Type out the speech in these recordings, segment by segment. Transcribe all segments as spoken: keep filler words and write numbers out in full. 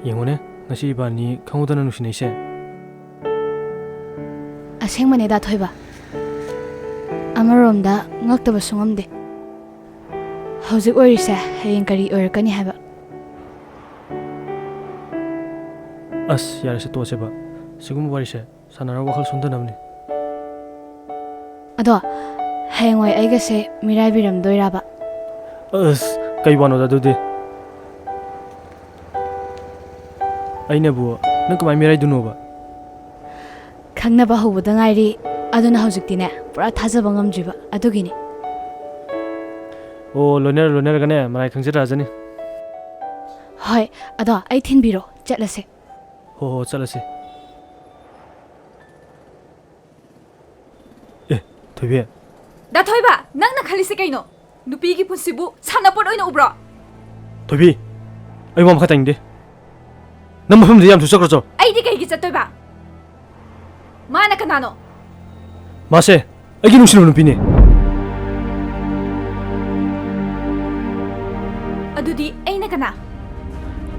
ꯌꯦꯡꯉꯨꯅꯦ, ꯉꯁꯤ ꯏꯕꯥꯅꯤ ꯈꯪꯍꯧꯗꯅ ꯅꯨꯡꯁꯤꯅꯩꯁꯦ꯫ ꯑꯁꯦꯡꯕꯅꯦ, ꯗꯥ ꯊꯣꯏꯕ꯫ ꯑꯃꯔꯣꯝꯗ ꯉꯛꯇꯕꯁꯨ ꯉꯝꯗꯦ꯫ ꯍꯧꯖꯤꯛ ꯑꯣꯏꯔꯤꯁꯦ ꯍꯌꯦꯡ ꯀꯔꯤ ꯑꯣꯏꯔꯛꯀꯅꯤ ꯍꯥꯏꯕ꯫ ꯑꯁ, ꯌꯥꯔꯦꯁꯦ, ꯇꯣꯛꯑꯁꯦꯕ꯫ ꯁꯤꯒꯨꯝꯕ ꯋꯥꯔꯤꯁꯦ ꯁꯥꯟꯅꯔ ꯋꯥꯈꯜ ꯁꯣꯟꯊꯅꯕꯅꯤ꯫ ꯑꯗꯣ, ꯍꯌꯦꯡꯋꯥꯏ ꯑꯩꯒꯁꯦ ꯃꯤꯔꯥꯏꯕꯤꯔꯝꯗꯣꯏꯔꯕ? ꯑꯁ, ꯀꯩ ꯋꯥꯅꯣꯗ ꯑꯗꯨꯗꯤ? ꯑꯩꯅꯕꯨ ꯅꯪ ꯀꯃꯥꯏ ꯃꯤꯔꯥꯏꯗꯣꯏꯅꯣꯕ? ꯈꯪꯅꯕ ꯍꯧꯕꯗ ꯉꯥꯏꯔꯤ, ꯑꯗꯨꯅ ꯍꯧꯖꯤꯛꯇꯤꯅꯦ, ꯄꯨꯔꯥ ꯊꯥꯖꯕ ꯉꯝꯗ꯭ꯔꯤꯕ, ꯑꯗꯨꯒꯤꯅꯤ꯫ ꯑꯣ, ꯂꯣꯏꯅꯔ ꯂꯣꯏꯅꯔꯒꯅꯦ, ꯃꯔꯥꯏ ꯈꯪꯖꯔꯛꯑꯖꯅꯤ꯫ ꯍꯣꯏ, ꯑꯗꯣ ꯑꯩ ꯊꯤꯟꯕꯤꯔꯣ, ꯆꯠꯂꯁꯦ꯫ ꯍꯣ ꯍꯣ, ꯆꯠꯂꯁꯤ꯫ ꯑꯦ, ꯊꯣꯏꯕꯤ꯫ ꯗꯥ ꯊꯣꯏꯕ, ꯅꯪꯅ ꯈꯜꯂꯤꯁꯦ ꯀꯩꯅꯣ? ꯅꯨꯄꯤꯒꯤ ꯄꯨꯟꯁꯤꯕꯨ ꯁꯥꯟꯅꯄꯣꯠ ꯑꯣꯏꯅ ꯎꯕ꯭ꯔꯣ? ꯊꯣꯏꯕꯤ, ꯑꯩ ꯋꯥ ꯃꯈꯥ ꯇꯥꯅꯤꯡꯗꯦ꯫ ꯅꯪ ꯃꯐꯝꯗ ꯌꯥꯝ ꯊꯨ ꯆꯠꯈ꯭ꯔꯣ ꯆꯣ꯫ ꯑꯩꯗꯤ ꯀꯩꯒꯤ ꯆꯠꯇꯣꯏꯕ? ꯃꯥꯅ ꯀꯅꯥꯅꯣ? ꯃꯥꯁꯦ ꯑꯩꯒꯤ ꯅꯨꯡꯁꯤꯅꯕ ꯅꯨꯄꯤꯅꯦ꯫ ꯑꯗꯨꯗꯤ ꯑꯩꯅ ꯀꯅꯥ?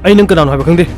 ꯑꯩ ꯅꯪ ꯀꯅꯥꯅꯣ ꯍꯥꯏꯕ ꯈꯪꯗꯦ꯫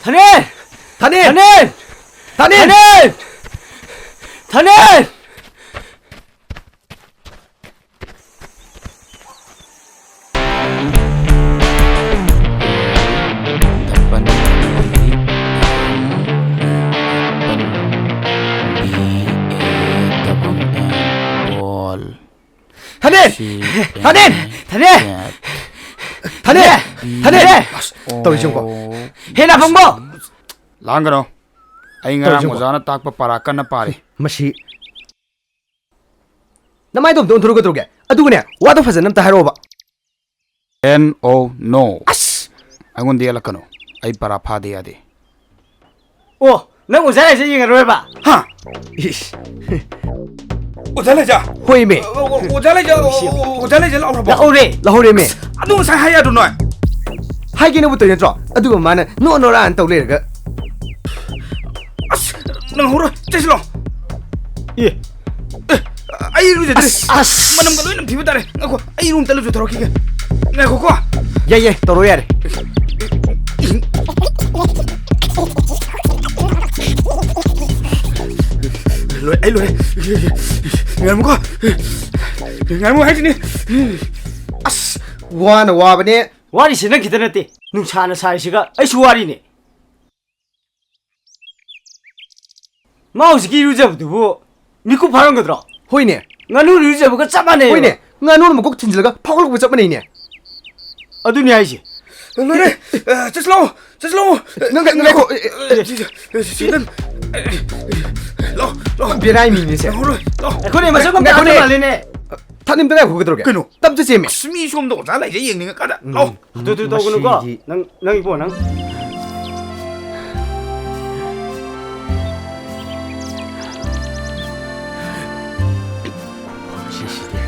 ꯊꯥꯅꯦꯜ! ꯊꯥꯅꯦꯜ! ꯊꯥꯅꯦꯜ! ꯊꯥꯅꯦꯜ! ꯊꯥꯅꯦꯜ! ꯊꯥꯅꯦꯜ! ꯊꯥꯅꯦꯜ! ꯊꯥꯅꯦꯜ! ꯊꯥꯅꯦꯜ! ꯊꯥꯅꯦꯜ! ꯊꯥꯅꯦꯜ! ꯑꯁ, ꯇꯧꯔꯤꯁꯤ ꯌꯦꯡꯉꯨꯀꯣ꯫ ꯍꯦ, ꯅꯥꯐꯝꯕꯣ! ꯂꯥꯡꯒꯅꯣ꯫ ꯑꯩ ꯉꯔꯥꯡ ꯇꯧꯔꯤꯁꯤ ꯌꯦꯡꯉꯨꯀꯣ꯫ ꯑꯣꯖꯥꯅ ꯇꯥꯛꯄ ꯄꯥꯔꯥ ꯀꯟꯅ ꯄꯥꯔꯤ꯫ ꯃꯁꯤ ꯅꯃꯥꯏꯗꯣ ꯑꯝꯇ ꯑꯣꯟꯊꯣꯔꯛꯀꯗꯧꯒꯦ? ꯑꯗꯨꯒꯅꯦ, ꯋꯥꯗꯣ ꯐꯖꯅ ꯑꯝꯇ ꯍꯥꯏꯔꯛꯑꯣꯕ꯫ N O, no. ꯑꯁ! ꯑꯩꯉꯣꯟꯗ ꯌꯦꯠꯂꯛꯀꯅꯨ꯫ ꯑꯩ ꯄꯥꯔꯥ ꯐꯥꯗꯦ ꯌꯥꯗꯦ꯫ ꯑꯣ, ꯅꯪ ꯑꯣꯖꯥ ꯂꯥꯏꯖ ꯌꯦꯡꯉꯔꯣꯏꯕ? ꯍꯥ? ꯏꯁ꯫ ꯑꯣꯖꯥ ꯂꯥꯏꯖ? ꯍꯣꯏꯃꯦ꯫ ꯑꯣ, ꯑꯣ, ꯑꯣꯖꯥ ꯂꯥꯏꯖ, ꯑꯣ, ꯑꯣ, ꯑꯣꯖꯥ ꯂꯥꯏꯖ ꯂꯥꯛꯍꯧꯔꯕꯣ? ꯂꯥꯛꯍꯧꯔꯦ꯫ ꯂꯥꯛꯍꯧꯔꯦꯃꯦ꯫ ꯑꯁ, ꯑꯗꯨ ꯉꯁꯥꯏ ꯍꯥꯏ ꯌꯥꯗ꯭ꯔꯣ ꯅꯣꯏ? ꯍꯥꯏꯒꯦꯅꯕꯨ ꯇꯧꯔꯤ ꯅꯠꯇ꯭ꯔꯣ? ꯑꯗꯨꯒ ꯃꯥꯅ ꯅꯣ ꯅꯣꯔꯥꯅ ꯇꯧ ꯂꯩꯔꯒ꯫ ꯑꯁ, ꯅꯪꯍꯧꯔꯣꯏ, ꯆꯠꯁꯤꯂꯣ꯫ ꯑꯦ꯫ ꯑꯦ, ꯑꯩ ꯏꯔꯨꯖꯗ꯭ꯔꯤ꯫ ꯑꯁ, ꯑꯁ꯫ ꯃꯅꯝꯒ ꯂꯣꯏ ꯅꯝꯊꯤꯕ ꯇꯥꯔꯦ꯫ ꯉꯥꯏꯈꯣ, ꯑꯩ ꯔꯨꯝ ꯑꯝꯇ ꯂꯨꯖꯊꯣꯔꯛꯈꯤꯒꯦ꯫ ꯉꯥꯏꯈꯣꯀꯣ꯫ ꯌꯥꯏ, ꯌꯥꯏ, ꯇꯧꯔꯣ ꯌꯥꯔꯦ꯫ ꯂꯣꯏ-, ꯑꯩ ꯂꯣꯏꯔꯦ꯫ ꯉꯥꯏꯔꯝꯃꯨꯀꯣ꯫ ꯉꯥꯏꯔꯝꯃꯨ ꯍꯥꯏꯁꯤꯅꯤ꯫ ꯑꯁ, ꯋꯥꯅ ꯋꯥꯕꯅꯦ꯫ ꯋꯥꯔꯤꯁꯦ ꯅꯪ ꯈꯤꯇ ꯅꯠꯇꯦ꯫ ꯅꯨꯡꯁꯥꯅ ꯁꯥꯔꯤꯁꯤꯒ ꯑꯩꯁꯨ ꯋꯥꯔꯤꯅꯦ꯫ ꯃꯥ ꯍꯧꯖꯤꯛꯀꯤ ꯏꯔꯨꯖꯕꯗꯨꯕꯨ ꯃꯤꯀꯨꯞ ꯐꯥꯔꯝꯒꯗ꯭ꯔꯣ? ꯍꯣꯏꯅꯦ꯫ ꯉꯥꯅꯨ ꯏꯔꯨꯖꯕꯒ ꯆꯞ ꯃꯥꯟꯅꯩ꯫ ꯍꯣꯏꯅꯦ꯫ ꯉꯥꯅꯨꯅ ꯃꯀꯣꯛ ꯊꯤꯟꯖꯤꯜꯂꯒ ꯐꯥꯎꯒꯠꯂꯛꯄꯒ ꯆꯞ ꯃꯥꯟꯅꯩꯅꯦ꯫ ꯑꯗꯨꯅꯤ ꯍꯥꯏꯁꯦ꯫ ꯂꯣꯏꯔꯦ꯫ ꯑ, ꯆꯠꯁꯤ ꯂꯥꯛꯑꯣ꯫ ꯆꯠꯁꯤ ꯂꯥꯛꯑꯣ꯫ ꯅꯪ, ꯅꯪ, ꯉꯥꯏꯈꯣ꯫ ꯑꯦ, ꯑꯦ, ꯁꯤ, ꯁꯤ, ꯁꯤ, ꯅꯪ, ꯑꯦ, ꯂꯥꯛꯑꯣ, ꯂꯥꯛꯑꯣ꯫ ꯕꯦꯔꯥꯏ ꯃꯤꯅꯤꯁꯦ꯫ ꯂꯥꯛꯑꯣ, ꯂꯥꯛꯑꯣ꯫ ꯑꯩꯈꯣꯏꯅ ꯃꯁꯛ ꯑꯃ ꯉꯥꯏꯈꯣꯅꯦ꯫ ꯇꯥꯗ ꯃꯥꯜꯂꯤꯅꯦ꯫ ꯊꯥꯅꯤꯝꯇ ꯉꯥꯏꯈꯣ, ꯀꯩꯗꯧꯔꯒꯦ? ꯀꯩꯅꯣ? ꯇꯞ ꯆꯠꯁꯦꯃꯤ꯫ ꯑꯁ, ꯃꯤ ꯁꯣꯝꯗ ꯑꯣꯖꯥ ꯂꯩꯖꯩ ꯌꯦꯡꯅꯤꯡꯉꯀꯥꯟꯗ꯫ ꯎꯝ꯫ ꯂꯥꯛꯑꯣ꯫ ꯑꯗꯨ, ꯑꯗꯨ ꯇꯧꯒꯅꯨꯀꯣ꯫ ꯃꯁꯤꯗꯤ꯫ ꯅꯪ, ꯅꯪ ꯏꯕꯣ, ꯅꯪ꯫ ꯁꯤꯁꯤꯗꯤ꯫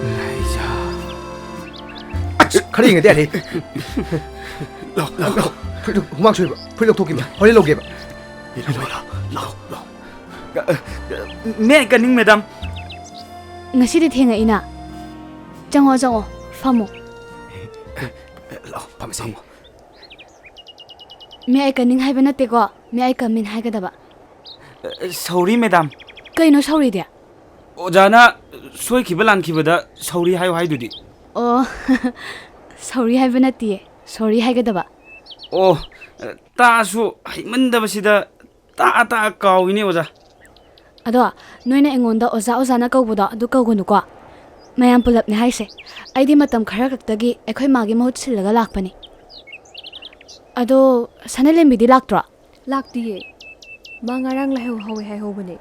ꯑꯩꯁꯥ꯫ ꯑꯁ, ꯈꯔ ꯌꯦꯡꯉꯗꯤ ꯌꯥꯔꯦ꯫ ꯂꯥꯛꯑꯣ, ꯂꯥꯛꯑꯣ, ꯂꯥꯛꯑꯣ꯫ ꯐꯨꯔꯤꯠ ꯍꯨꯃꯥꯡ ꯁꯨꯏꯕ꯫ ꯐꯨꯔꯤꯠ ꯂꯧꯊꯣꯛꯈꯤꯕ꯫ ꯍꯣꯔꯦꯟ ꯂꯧꯒꯦꯕ꯫ ꯂꯥꯛꯑꯣ, ꯂꯥꯛꯑꯣ, ꯂꯥꯛꯑꯣ꯫ May I come in, madam? ꯉꯁꯤꯗꯤ ꯊꯦꯡꯉꯛꯏꯅ꯫ ꯆꯪꯉꯣ, ꯆꯪꯉꯣ, ꯐꯝꯃꯣ꯫ ꯂꯥꯛꯑꯣ, ꯐꯝꯃꯁꯦ꯫ ꯐꯝꯃꯣ꯫ May I coming ꯍꯥꯏꯕ ꯅꯠꯇꯦꯀꯣ, may I come in ꯍꯥꯏꯒꯗꯕ꯫ ꯑ, sorry, madam꯫ ꯀꯩꯅꯣ sorryꯗꯤ? ꯑꯣꯖꯥꯅ ꯁꯣꯏꯈꯤꯕ ꯂꯥꯟꯈꯤꯕꯗ sorry ꯍꯥꯏꯌꯨ ꯍꯥꯏꯗꯨꯗꯤ꯫ ꯑꯣ, sorry ꯍꯥꯏꯕ ꯅꯠꯇꯤꯌꯦ, sorry ꯍꯥꯏꯒꯗꯕ꯫ ꯑꯣ, ꯇꯥꯛꯑꯁꯨ ꯍꯩꯃꯟꯗꯕꯁꯤꯗ ꯇꯥꯛꯑ ꯇꯥꯛꯑ ꯀꯥꯎꯏꯅꯦ, ꯑꯣꯖꯥ꯫ ꯑꯗꯣ, ꯅꯣꯏꯅ ꯑꯩꯉꯣꯟꯗ ꯑꯣꯖꯥ ꯑꯣꯖꯥꯅ ꯀꯧꯕꯗꯣ ꯑꯗꯨ ꯀꯧꯒꯅꯨꯀꯣ꯫ ꯃꯌꯥꯝ ꯄꯨꯂꯞꯅꯦ ꯍꯥꯏꯁꯦ꯫ ꯑꯩꯗꯤ ꯃꯇꯝ ꯈꯔ ꯈꯛꯇꯒꯤ ꯑꯩꯈꯣꯏ ꯃꯥꯒꯤ ꯃꯍꯨꯠ ꯁꯤꯜꯂꯒ ꯂꯥꯛꯄꯅꯤ꯫ ꯑꯗꯣ, ꯁꯅꯥꯂꯦꯝꯕꯤꯗꯤ ꯂꯥꯛꯇ꯭ꯔꯣ? ꯂꯥꯛꯇꯤꯌꯦ꯫ ꯃꯥ ꯉꯔꯥꯡ ꯂꯥꯏꯍꯧ ꯍꯧꯋꯦ ꯍꯥꯏꯍꯧꯕꯅꯦ꯫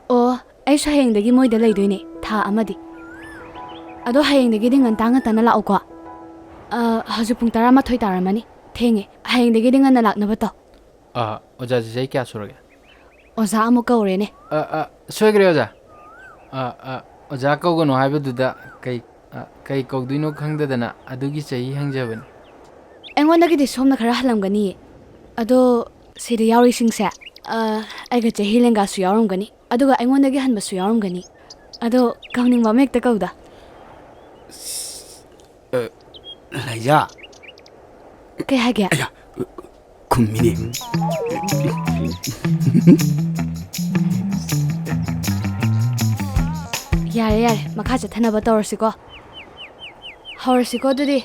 ꯑꯣ, ꯑꯩꯁꯨ ꯍꯌꯦꯡꯗꯒꯤ ꯃꯣꯏꯗ ꯂꯩꯗꯣꯏꯅꯦ, ꯊꯥ ꯑꯃꯗꯤ꯫ ꯑꯗꯣ ꯍꯌꯦꯡꯗꯒꯤꯗꯤ ꯉꯟꯇꯥ ꯉꯟꯇꯥꯅ ꯂꯥꯛꯎꯀꯣ꯫ ꯑ, ꯍꯧꯖꯤꯛ ꯄꯨꯡ ꯇꯔꯥꯃꯥꯊꯣꯏ ꯇꯥꯔꯝꯃꯅꯤ꯫ ꯊꯦꯡꯉꯦ꯫ ꯍꯌꯦꯡꯗꯒꯤꯗꯤ ꯉꯟꯅ ꯂꯥꯛꯅꯕ ꯇꯧ꯫ ꯑ, ꯑꯣꯖꯥꯁꯦ ꯆꯍꯤ ꯀꯌꯥ ꯁꯨꯔꯒꯦ? ꯑꯣꯖꯥ ꯑꯃꯨꯛ ꯀꯧꯔꯦꯅꯦ꯫ ꯑ, ꯑ, ꯁꯣꯏꯈ꯭ꯔꯦ, ꯑꯣꯖꯥ꯫ ꯑ, ꯑ, ꯑꯣꯖꯥ ꯀꯧꯒꯅꯨ ꯍꯥꯏꯕꯗꯨꯗ ꯀꯩ, ꯑ, ꯀꯩ ꯀꯧꯗꯣꯏꯅꯣ ꯈꯪꯗꯗꯅ ꯑꯗꯨꯒꯤ ꯆꯍꯤ ꯍꯪꯖꯕꯅꯤ꯫ ꯑꯩꯉꯣꯟꯗꯒꯤꯗꯤ ꯁꯣꯝꯅ ꯈꯔ ꯍꯜꯂꯝꯒꯅꯤꯌꯦ꯫ ꯑꯗꯣ ꯁꯤꯗ ꯌꯥꯎꯔꯤꯁꯤꯡꯁꯦ, ꯑ, ꯑꯩꯒ ꯆꯍꯤ ꯂꯦꯡꯒꯥꯁꯨ ꯌꯥꯎꯔꯝꯒꯅꯤ, ꯑꯗꯨꯒ ꯑꯩꯉꯣꯟꯗꯒꯤ ꯍꯟꯕꯁꯨ ꯌꯥꯎꯔꯝꯒꯅꯤ꯫ ꯑꯗꯣ ꯀꯧꯅꯤꯡꯕ ꯑꯃ ꯍꯦꯛꯇ ꯀꯧꯗ꯫ ꯑ, ꯂꯩꯖꯥ꯫ ꯀꯩ ꯍꯥꯏꯒꯦ? ꯑꯌꯥ, ꯈꯨꯝꯃꯤꯅꯦ꯫ ꯌꯥꯔꯦ, ꯌꯥꯔꯦ, ꯃꯈꯥ ꯆꯠꯊꯅꯕ ꯇꯧꯔꯁꯤꯀꯣ꯫ ꯍꯧꯔꯁꯤꯀꯣ ꯑꯗꯨꯗꯤ꯫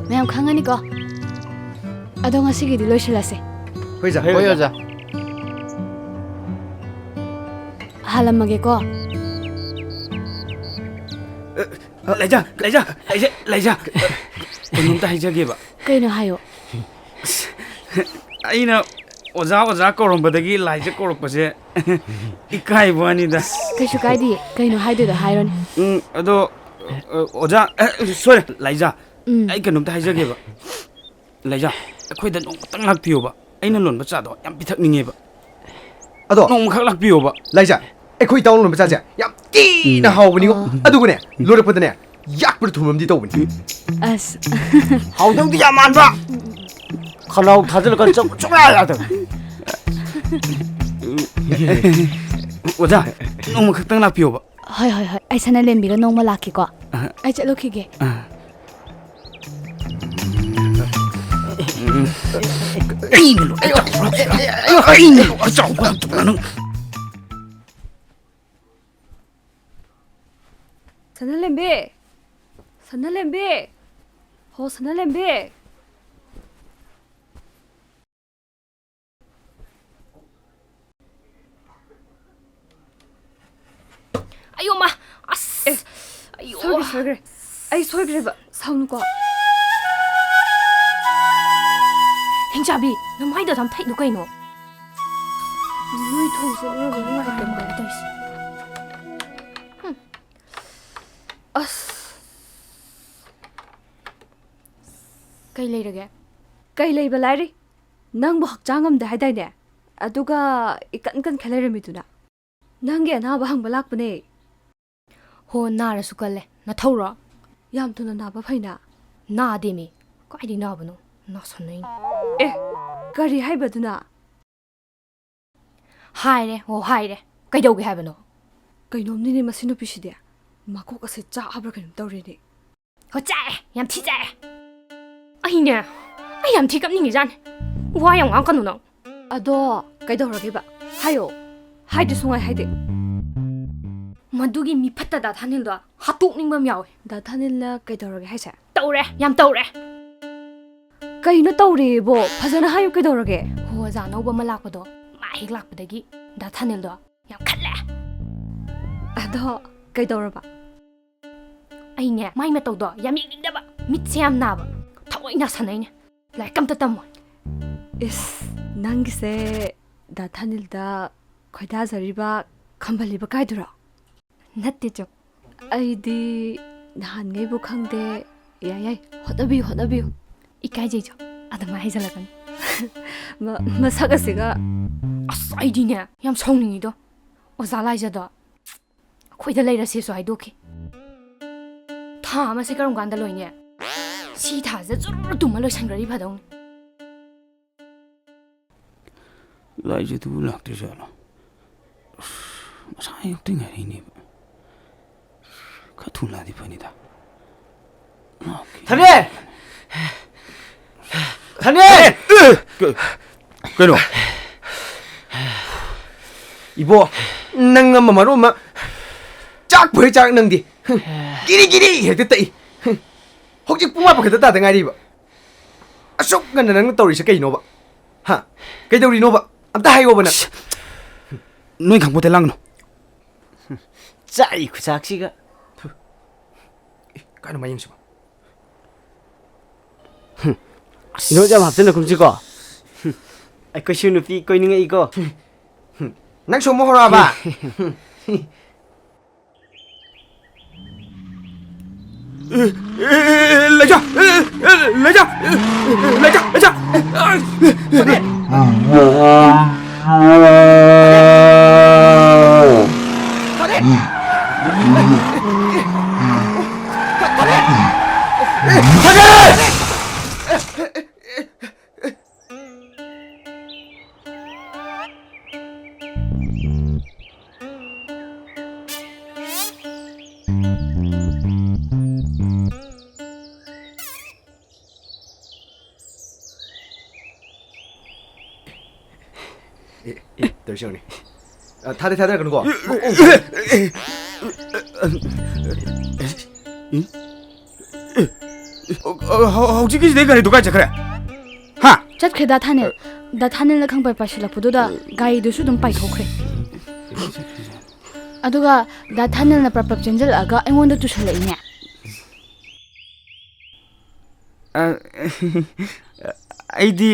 ꯃꯌꯥꯝ ꯈꯪꯉꯅꯤꯀꯣ꯫ ꯑꯗꯣ ꯉꯁꯤꯒꯤꯗꯤ ꯂꯣꯏꯁꯤꯜꯂꯁꯦ꯫ ꯍꯣꯏ, ꯑꯣꯖꯥ꯫ ꯍꯣꯏ, ꯑꯣꯖꯥ꯫ ꯍꯥꯜꯂꯝꯃꯒꯦꯀꯣ꯫ ꯑ, ꯂꯩꯖꯥ, ꯂꯩꯖꯥ, ꯂꯩꯖꯥ, ꯂꯩꯖꯥ꯫ ꯀꯩꯅꯣꯝꯇ ꯍꯥꯏꯖꯒꯦꯕ꯫ ꯀꯩꯅꯣ ꯍꯥꯏꯌꯣ꯫ ꯑꯩꯅ ꯑꯣꯖꯥ, ꯑꯣꯖꯥ ꯀꯧꯔꯝꯕꯗꯒꯤ ꯂꯥꯏꯖꯥ ꯀꯧꯔꯛꯄꯁꯦ ꯏꯀꯥꯏꯕ ꯋꯥꯅꯤꯗ꯫ ꯀꯩꯁꯨ ꯀꯥꯏꯗꯤꯌꯦ꯫ ꯀꯩꯅꯣ ꯍꯥꯏꯗꯣꯏꯗꯣ ꯍꯥꯏꯔꯣꯅꯦ꯫ ꯎꯝ, ꯑꯗꯣ, ꯑ, ꯑꯣꯖꯥ, ꯑ, sorry, ꯂꯥꯏꯖꯥ꯫ ꯎꯝ꯫ ꯑꯩ ꯀꯩꯅꯣꯝꯇ ꯍꯥꯏꯖꯒꯦꯕ꯫ ꯂꯩꯖꯥ, ꯑꯩꯈꯣꯏꯗ ꯅꯣꯡꯃꯇꯪ ꯂꯥꯛꯄꯤꯌꯣꯕ꯫ ꯑꯩꯅ ꯂꯣꯟꯕ ꯆꯥꯗꯣ ꯌꯥꯝ ꯄꯤꯊꯛꯅꯤꯡꯉꯦꯕ꯫ ꯑꯗꯣ ꯅꯣꯡꯃꯈꯛ ꯂꯥꯛꯄꯤꯌꯣꯕ꯫ ꯂꯥꯏꯖꯥ, ꯑꯩꯈꯣꯏ ꯇꯥꯎꯟ ꯂꯣꯟꯕ ꯆꯥꯁꯦ ꯌꯥꯝ ꯊꯤꯅ ꯍꯥꯎꯕꯅꯤꯀꯣ꯫ ꯑꯥ꯫ ꯑꯗꯨꯒꯅꯦ, ꯂꯣꯏꯔꯛꯄꯗꯅꯦ, ꯌꯥꯛꯄꯗ ꯊꯨꯝ ꯑꯃꯗꯤ ꯇꯧꯕꯅꯤ꯫ ꯑꯁ꯫ ꯍꯥꯎꯗꯧꯗꯤ ꯌꯥꯝ ꯃꯥꯟꯕ꯫ ꯈꯅꯥꯎ ꯊꯥꯖꯤꯜꯂꯒ ꯆꯪ ꯁꯨꯡꯌꯥ ꯌꯥꯗꯕ꯫ ꯑꯣꯖꯥ, ꯅꯣꯡꯃ ꯈꯛꯇꯪ ꯂꯥꯛꯄꯤꯌꯣꯕ꯫ ꯍꯣꯏ, ꯍꯣꯏ, ꯍꯣꯏ꯫ ꯑꯩ ꯁꯅꯥꯂꯦꯝꯕꯤꯒ ꯅꯣꯡꯃ ꯂꯥꯛꯀꯦꯀꯣ꯫ ꯑ꯫ ꯑꯩ ꯆꯠꯂꯨꯈꯤꯒꯦ꯫ ꯑ꯫ ꯑꯩꯅ ꯂꯣꯏ ꯇꯧꯔꯒ, ꯑꯩꯅ ꯂꯣꯏ ꯆꯥꯎꯕ ꯉꯝꯗꯕ ꯅꯪ꯫ ꯁꯅꯥꯂꯦꯝꯕꯤ! ꯁꯅꯥꯂꯦꯝꯕꯤ! ꯍꯣ, ꯁꯅꯥꯂꯦꯝꯕꯤ! ꯑꯌꯣ ꯃꯥ! ꯑꯁ! ꯑꯦ, ꯑꯌꯣ! ꯁꯣꯏꯈ꯭ꯔꯦ, ꯁꯣꯏꯈ꯭ꯔꯦ꯫ ꯑꯩ ꯁꯣꯏꯈ꯭ꯔꯦꯕ꯫ ꯁꯥꯎꯅꯨꯀꯣ꯫ ꯍꯤꯡꯆꯥꯕꯤ, ꯅꯃꯥꯏꯗꯣ ꯌꯥꯝ ꯊꯛꯏꯗꯣ ꯀꯩꯅꯣ? ꯅꯣꯏ ꯊꯣꯡꯁꯦ ꯂꯣꯟꯕ ꯅꯨꯡꯉꯥꯏꯇꯕ꯭ꯔꯣ? ꯀꯃꯥꯏꯅ ꯇꯧꯔꯤꯁꯦ? ꯍꯨꯝ꯫ ꯑꯁ! ꯀꯩ ꯂꯩꯔꯒꯦ? ꯀꯩ ꯂꯩꯕ ꯂꯥꯏꯔꯤ? ꯅꯪꯕꯨ ꯍꯛꯆꯥꯡ ꯉꯝꯗꯦ ꯍꯥꯏꯗꯥꯏꯅꯦ? ꯑꯗꯨꯒ ꯏꯀꯟ ꯀꯟꯈꯠ ꯂꯩꯔꯝꯃꯤꯗꯨꯅ? ꯅꯪꯒꯤ ꯑꯅꯥꯕ ꯍꯪꯕ ꯂꯥꯛꯄꯅꯦ꯫ ꯍꯣ, ꯅꯥꯔꯁꯨ ꯀꯜꯂꯦ꯫ ꯅꯊꯧꯔꯣ? ꯌꯥꯝ ꯊꯨꯅ ꯅꯥꯕ ꯐꯩꯅ꯫ ꯅꯥꯗꯦꯃꯤ꯫ ꯀꯥꯏꯗꯩ ꯅꯥꯕꯅꯣ? ꯅꯥꯁꯟꯅꯩꯅꯤ꯫ ꯑꯦ, ꯀꯔꯤ ꯍꯥꯏꯕꯗꯨꯅ? ꯍꯥꯏꯔꯦ, ꯍꯣ, ꯍꯥꯏꯔꯦ꯫ ꯀꯩꯗꯧꯒꯦ ꯍꯥꯏꯕꯅꯣ? ꯀꯩꯅꯣꯝꯅꯤꯅꯦ ꯃꯁꯤ ꯅꯨꯄꯤꯁꯤꯗꯤ꯫ ꯃꯀꯣꯛ ꯑꯁꯦ ꯆꯥꯛꯑꯕ꯭ꯔꯥ ꯀꯩꯅꯣꯝ ꯇꯧꯔꯦꯅꯦ꯫ ꯍꯣ ꯆꯥꯛꯑꯦ, ꯌꯥꯝ ꯊꯤ ꯆꯥꯛꯑꯦ꯫ ꯑꯩꯅꯦ, ꯑꯩ ꯌꯥꯝ ꯊꯤ ꯀꯞꯅꯤꯡꯉꯤꯖꯥꯠꯅꯤ꯫ ꯋꯥ ꯌꯥꯝ ꯉꯥꯡꯉꯛꯀꯅꯨ ꯅꯪ꯫ ꯑꯗꯣ ꯀꯩꯗꯧꯔꯒꯦꯕ? ꯍꯥꯏꯌꯣ꯫ ꯍꯥꯏꯗꯤ ꯁꯨꯡꯍꯥꯏ ꯍꯥꯏꯗꯦ꯫ ꯃꯗꯨꯒꯤ ꯃꯤ ꯐꯠꯇ ꯗꯥ ꯊꯥꯅꯤꯜꯗꯣ ꯍꯥꯠꯇꯣꯛꯅꯤꯡꯕ ꯑꯃ ꯌꯥꯎꯋꯦ꯫ ꯗꯥ ꯊꯥꯅꯤꯜꯅ ꯀꯩꯗꯧꯔꯒꯦ ꯍꯥꯏꯁꯦ? ꯇꯧꯔꯦ, ꯌꯥꯝ ꯇꯧꯔꯦ꯫ ꯀꯩꯅꯣ ꯇꯧꯔꯦꯕꯣ? ꯐꯖꯅ ꯍꯥꯏꯌꯨ, ꯀꯩꯗꯧꯔꯒꯦ? ꯍꯣ, ꯑꯣꯖꯥ ꯑꯅꯧꯕ ꯑꯃ ꯂꯥꯛꯄꯗꯣ, ꯃꯥ ꯍꯦꯛ ꯂꯥꯛꯄꯗꯒꯤ ꯗꯥ ꯊꯥꯅꯤꯜꯗꯣ ꯌꯥꯝ ꯈꯠꯂꯦ꯫ ꯑꯗꯣ ꯀꯩꯗꯧꯔꯕ? ꯑꯩꯅꯦ, ꯃꯥꯏ ꯃꯇꯧꯗꯣ ꯌꯥꯝ ꯌꯦꯡꯅꯤꯡꯗꯕ, ꯃꯤꯠꯁꯦ ꯌꯥꯝ ꯅꯥꯕ, ꯊꯑꯣꯏ ꯅꯥꯁꯟꯅꯩꯅꯦ꯫ ꯂꯥꯏꯔꯤꯛ ꯑꯝꯇ ꯇꯝꯃꯣꯏ꯫ ꯏꯁ, ꯅꯪꯒꯤꯁꯦ ꯗꯥ ꯊꯥꯅꯤꯜꯗ ꯈꯣꯏꯗꯥꯖꯔꯤꯕ, ꯈꯝꯕꯜꯂꯤꯕ ꯀꯥꯏꯗꯨꯔꯣ? ꯅꯠꯇꯦ ꯆꯣ꯫ ꯑꯩꯗꯤ ꯅꯍꯥꯟꯉꯩꯕꯨ ꯈꯪꯗꯦ꯫ ꯌꯥꯏ, ꯌꯥꯏ, ꯍꯣꯠꯅꯕꯤꯌꯨ, ꯍꯣꯠꯅꯕꯤꯌꯨ꯫ ꯏꯀꯥꯏꯖꯩ ꯆꯣ, ꯑꯗꯨꯃꯥꯏ ꯍꯥꯏꯖꯜꯂꯛꯀꯅꯨ꯫ ꯃ-, ꯃꯁꯛ ꯑꯁꯤꯒ꯫ ꯑꯁ, ꯑꯩꯗꯤꯅꯦ, ꯌꯥꯝ ꯁꯥꯎꯅꯤꯡꯉꯤꯗꯣ꯫ ꯑꯣꯖꯥ ꯂꯥꯏꯖꯗꯣ ꯑꯩꯈꯣꯏꯗ ꯂꯩꯔꯁꯦꯁꯨ ꯍꯥꯏꯗꯣꯛꯈꯤ꯫ ꯊꯥ ꯑꯃꯁꯦ ꯀꯔꯝ ꯀꯥꯟꯗ ꯂꯣꯏꯅꯤ? ꯁꯤ ꯊꯥꯁꯤꯗ ꯖꯨꯔꯨ ꯇꯨꯝꯃ ꯂꯣꯏꯁꯟꯈ꯭ꯔꯗꯤ ꯐꯗꯧꯅꯤ꯫ ꯂꯥꯏꯖꯗꯨꯕꯨ ꯂꯥꯛꯇ꯭ꯔꯤꯖꯥꯠꯂꯣ? ꯑꯁ, ꯉꯁꯥꯏ ꯑꯌꯨꯛꯇꯩ ꯉꯥꯏꯔꯤꯅꯦꯕ꯫ ꯈꯔ ꯊꯨꯅ ꯂꯥꯛꯑꯗꯤ ꯐꯅꯤꯗ꯫ ꯊꯅꯦ! ꯊꯅꯦ! ꯀ-, ꯀꯩꯅꯣ? ꯏꯕꯣ, ꯅꯪ ꯑꯃ ꯃꯔꯣꯟ ꯑꯃ ꯆꯥꯛꯄꯨ ꯍꯦꯛ ꯆꯥꯛ ꯅꯪꯗꯤ꯫ ꯒꯤꯔꯤ ꯒꯤꯔꯤ ꯍꯦꯛꯇ ꯇꯛꯏ꯫ ꯍꯧꯖꯤꯛ ꯄꯨꯡ ꯃꯥꯄꯟ ꯈꯛꯇ ꯇꯥꯗ ꯉꯥꯏꯔꯤꯕ꯫ ꯑꯁꯨꯛ ꯉꯟꯅ ꯅꯪꯅ ꯇꯧꯔꯤꯁꯦ ꯀꯩꯅꯣꯕ? ꯍꯥ? ꯀꯩꯗꯧꯔꯤꯅꯣꯕ? ꯑꯝꯇ ꯍꯥꯏꯌꯣꯕ ꯅꯪ꯫ ꯅꯣꯏ ꯈꯪꯄꯣꯠꯇꯦ, ꯂꯥꯡꯒꯅꯨ꯫ ꯆꯥꯛꯏ ꯈꯨꯆꯥꯛꯁꯤꯒ꯫ ꯑꯦ, ꯀꯥꯏꯅꯣ ꯃꯌꯦꯡꯁꯤꯕꯣ? ꯏꯅꯣꯠ ꯌꯥꯝ ꯍꯥꯞꯆꯤꯜꯂꯛꯀꯨꯝꯁꯤꯀꯣ꯫ ꯑꯩꯈꯣꯏꯁꯨ ꯅꯨꯄꯤ ꯀꯣꯏꯅꯤꯡꯉꯛꯏꯀꯣ꯫ ꯅꯪꯁꯨ ꯑꯃꯨꯛ ꯍꯧꯔꯛꯑꯕ? ꯑꯦ, ꯑꯦ, ꯑꯦ, ꯂꯩꯖꯥ! ꯑꯦ, ꯑꯦ, ꯂꯩꯖꯥ! ꯑꯦ, ꯂꯩꯖꯥ! ꯂꯩꯖꯥ! ꯑꯦ, ꯑꯦ, ꯇꯧꯔꯤꯁꯦ ꯌꯦꯡꯉꯨꯅꯦ꯫ ꯑ, ꯊꯥꯗ ꯊꯥꯗꯔꯛꯀꯅꯨꯀꯣ꯫ ꯑꯣ, ꯑꯣ꯫ ꯍꯧ-, ꯍꯧ-, ꯍꯧꯖꯤꯛꯀꯤꯁꯤꯗꯩ ꯒꯥꯔꯤꯗꯨ ꯀꯥꯏ ꯆꯠꯈ꯭ꯔꯦ? ꯍꯥ? ꯆꯠꯈ꯭ꯔꯦ, ꯗꯥ ꯊꯥꯅꯤꯜ꯫ ꯗꯥ ꯊꯥꯅꯤꯜꯅ ꯈꯪꯄꯥꯏ ꯄꯥꯏꯁꯤꯜꯂꯛꯄꯗꯨꯗ ꯒꯥꯔꯤꯗꯨꯁꯨ ꯑꯗꯨꯝ ꯄꯥꯏꯊꯣꯛꯈ꯭ꯔꯦ꯫ ꯑꯗꯨꯒ ꯗꯥ ꯊꯥꯅꯤꯜꯅ ꯄ꯭ꯔꯞ ꯄ꯭ꯔꯞ ꯆꯦꯟꯖꯜꯂꯛꯑꯒ ꯑꯩꯉꯣꯟꯗ ꯇꯨꯁꯜꯂꯛꯏꯅꯦ꯫ ꯑ, ꯑꯩꯗꯤ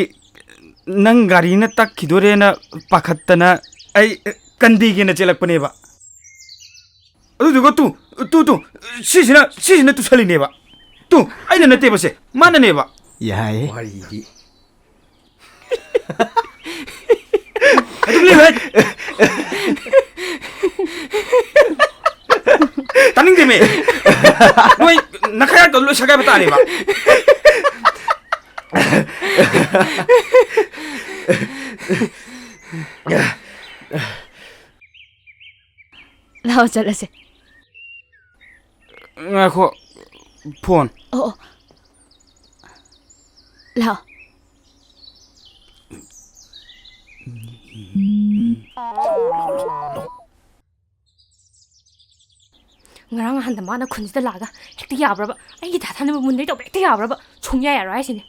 ꯅꯪ ꯒꯥꯔꯤꯅ ꯇꯛꯈꯤꯗꯣꯔꯦꯅ ꯄꯥꯈꯠꯇꯅ ꯑꯩ ꯀꯟꯗꯦꯒꯦꯅ ꯆꯦꯜꯂꯛꯄꯅꯦꯕ꯫ ꯑꯗꯨꯗꯨꯒ ꯇꯨ, ꯇꯨ, ꯇꯨ, ꯁꯤꯁꯤꯅ, ꯁꯤꯁꯤꯅ ꯇꯨꯁꯜꯂꯤꯅꯦꯕ꯫ ꯇꯨ, ꯑꯩꯅ ꯅꯠꯇꯦꯕ ꯁꯦ, ꯃꯥꯅꯅꯦꯕ꯫ ꯌꯥꯏꯌꯦ꯫ ꯋꯥꯔꯤꯗꯤ꯫ ꯇꯨꯃꯤꯟ ꯂꯩꯌꯨ ꯍꯦ! ꯇꯥꯅꯤꯡꯗꯦꯃꯤ! ꯅꯣꯏ ꯅꯈꯌꯥꯠꯇꯣ ꯂꯣꯏ ꯁꯦꯒꯥꯏꯕ ꯇꯥꯔꯦꯕ꯫ ꯂꯥꯛꯑꯣ, ꯆꯠꯂꯁꯦ꯫ ꯉꯥꯏꯈꯣ, ꯐꯣꯟ꯫ ꯑꯣ, ꯑꯣ꯫ ꯂꯥꯛꯑꯣ꯫ ꯉꯔꯥꯡ ꯅꯍꯥꯟꯗ ꯃꯥꯅ ꯈꯨꯟꯁꯤꯗ ꯂꯥꯛꯑꯒ ꯍꯦꯛꯇ ꯌꯥꯕ꯭ꯔꯕ? ꯑꯩꯒꯤ ꯗꯥ ꯊꯥꯅꯕ ꯃꯨꯟꯗꯩ ꯇꯧꯕ ꯍꯦꯛꯇ ꯌꯥꯕ꯭ꯔꯕ? ꯁꯨꯡꯌꯥ ꯌꯥꯔꯣꯏ ꯍꯥꯏꯁꯤꯅꯦ꯫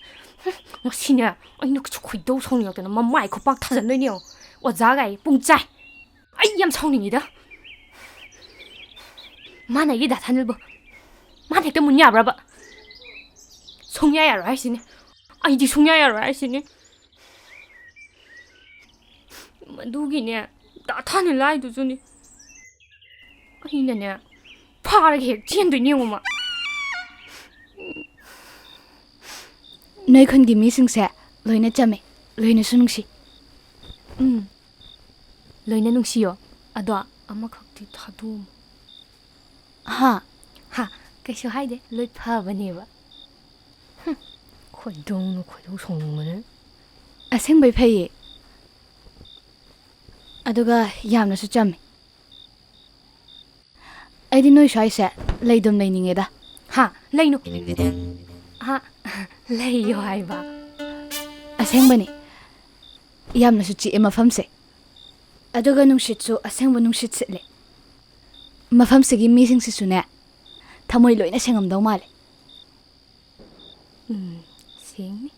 ꯍꯨꯝ, ꯉꯁꯤꯅꯦ ꯑꯩꯅ ꯈꯣꯏꯗꯧ ꯁꯥꯎꯅꯤꯡꯉꯛꯇꯅ ꯃꯃꯥꯏ ꯈꯨꯄꯥꯛ ꯊꯥꯖꯟꯗꯣꯏꯅꯦ ꯌꯦꯡꯉꯣ꯫ ꯑꯣꯖꯥ ꯒꯥꯏ ꯄꯨꯡ ꯆꯥꯏ꯫ ꯑꯩ ꯌꯥꯝ ꯁꯥꯎꯅꯤꯡꯉꯤꯗ꯫ ꯃꯥꯅ ꯑꯩꯒꯤ ꯗꯥ ꯊꯥꯅꯕꯕꯨ ꯃꯥꯅ ꯍꯦꯛꯇ ꯃꯨꯟ ꯌꯥꯕ꯭ꯔꯕ? ꯁꯨꯡꯌꯥ ꯌꯥꯔꯣꯏ ꯍꯥꯏꯁꯤꯅꯦ꯫ ꯑꯩꯗꯤ ꯁꯨꯡꯌꯥ ꯌꯥꯔꯣꯏ ꯍꯥꯏꯁꯤꯅꯦ꯫ ꯃꯗꯨꯒꯤꯅꯦ, ꯗꯥ ꯊꯥꯅꯤꯜ ꯍꯥꯏꯗꯨꯁꯨꯅꯦ꯫ ꯑꯩꯅꯅꯦ, ꯐꯥꯔꯒ ꯍꯦꯛ ꯆꯦꯟꯗꯣꯏꯅꯦ ꯌꯦꯡꯉꯨ ꯃꯥ꯫ ꯅꯣꯏ ꯈꯨꯟꯒꯤ ꯃꯤꯁꯤꯡꯁꯦ ꯂꯣꯏꯅ ꯆꯝꯃꯦ, ꯂꯣꯏꯅꯁꯨ ꯅꯨꯡꯁꯤ꯫ ꯎꯝ, ꯂꯣꯏꯅ ꯅꯨꯡꯁꯤꯌꯣ꯫ ꯑꯗꯣ ꯑꯃꯈꯛꯇꯤ ꯊꯥꯗꯣꯛꯑꯝꯃꯣ꯫ ꯍꯥ? ꯍꯥ, ꯀꯩꯁꯨ ꯍꯥꯏꯗꯦ, ꯂꯣꯏ ꯐꯕꯅꯦꯕ꯫ ꯍꯨꯝ, ꯈꯣꯏꯗꯧꯅ ꯈꯣꯏꯗꯧ ꯁꯥꯎꯅꯤꯡꯕꯅꯦ꯫ ꯑꯁꯦꯡꯕꯩ ꯐꯩꯌꯦ꯫ ꯑꯗꯨꯒ ꯌꯥꯝꯅꯁꯨ ꯆꯝꯃꯦ꯫ ꯑꯩꯗꯤ ꯅꯣꯏ ꯁ꯭ꯋꯥꯏꯁꯦ ꯂꯩꯗꯨꯝ ꯂꯩꯅꯤꯡꯉꯦꯗ꯫ ꯍꯥ? ꯂꯩꯅꯨ꯫ ꯍꯥ? ꯂꯩꯌꯣ ꯍꯥꯏꯕ꯫ ꯑꯁꯦꯡꯕꯅꯤ꯫ ꯌꯥꯝꯅꯁꯨ ꯆꯤꯛꯑꯦ ꯃꯐꯝꯁꯦ꯫ ꯑꯗꯨꯒ ꯅꯨꯡꯁꯤꯠꯁꯨ ꯑꯁꯦꯡꯕ ꯅꯨꯡꯁꯤꯠ ꯁꯤꯠꯂꯦ꯫ ꯃꯐꯝꯁꯤꯒꯤ ꯃꯤꯁꯤꯡꯁꯤꯁꯨꯅꯦ, ꯊꯃꯣꯏ ꯂꯣꯏꯅ ꯁꯦꯡꯉꯝꯗꯧ ꯃꯥꯜꯂꯦ꯫ ꯎꯝ, ꯁꯦꯡꯅꯤ꯫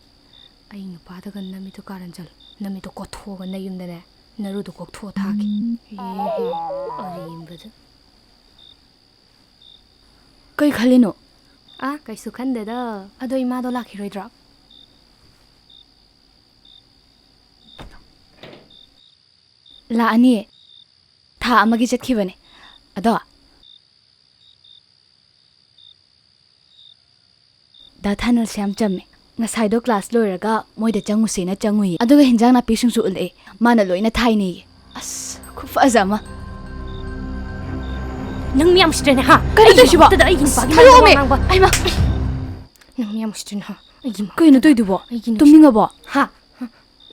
ꯑꯩ ꯅꯨꯄꯥꯗꯒ ꯅꯃꯤꯠꯇꯣ ꯀꯥꯔꯟ ꯆꯜꯂꯨ꯫ ꯅꯃꯤꯠꯇꯣ ꯀꯣꯠꯊꯣꯛꯑꯒ ꯅꯌꯨꯝꯗꯅꯦ, ꯅꯔꯨꯗꯣ ꯀꯣꯛꯊꯣꯛꯑ ꯊꯥꯒꯦ꯫ ꯑꯦ, ꯑꯔꯦꯝꯕꯗ꯫ ꯀꯩ ꯈꯜꯂꯤꯅꯣ? ꯑꯥ, ꯀꯩꯁꯨ ꯈꯟꯗꯦꯗ꯫ ꯑꯗꯣ ꯏꯃꯥꯗꯣ ꯂꯥꯛꯈꯤꯔꯣꯏꯗ꯭ꯔꯣ? ꯂꯥꯛꯑꯅꯤꯌꯦ꯫ ꯊꯥ ꯑꯃꯒꯤ ꯆꯠꯈꯤꯕꯅꯦ꯫ ꯑꯗꯣ ꯗꯥ ꯊꯥꯅꯜꯁꯦ ꯌꯥꯝ ꯆꯝꯃꯦ꯫ ꯉꯁꯥꯏꯗꯣ ꯀ꯭ꯂꯥꯁ ꯂꯣꯏꯔꯒ ꯃꯣꯏꯗ ꯆꯪꯉꯨꯁꯦꯅ ꯆꯪꯉꯨꯏ, ꯑꯗꯨꯒ ꯍꯤꯟꯖꯥꯡ ꯅꯥꯄꯤꯁꯤꯡꯁꯨ ꯎꯠꯂꯛꯑꯦ꯫ ꯃꯥꯅ ꯂꯣꯏꯅ ꯊꯥꯏꯅꯦꯌꯦ꯫ ꯑꯁ, ꯈꯨꯐꯖ ꯑꯃ꯫ ꯅꯪ ꯃꯤ ꯌꯥꯝ ꯎꯁꯤꯠꯇ꯭ꯔꯦꯅꯦ, ꯍꯥ? ꯀꯔꯤꯅꯣ ꯑꯩꯒꯤ ꯁꯤꯕꯣ? ꯃꯃꯥꯡꯗ ꯑꯩꯒꯤ ꯅꯨꯄꯥꯒꯤ ꯊꯥꯗꯣꯛꯑꯣꯃꯦ꯫ ꯃꯃꯥꯡ ꯉꯥꯡꯕ꯫ ꯑꯩꯃ꯫ ꯅꯪ ꯃꯤ ꯌꯥꯝ ꯎꯁꯤꯠꯇ꯭ꯔꯦꯅꯦ, ꯍꯥ? ꯑꯩꯒꯤ ꯅꯨꯄꯥ-, ꯀꯩꯅꯣ ꯇꯧꯏꯗꯨꯕꯣ? ꯑꯩꯒꯤ ꯅꯨꯄꯥ-, ꯇꯨꯝꯅꯤꯡꯉꯕꯣ? ꯍꯥ?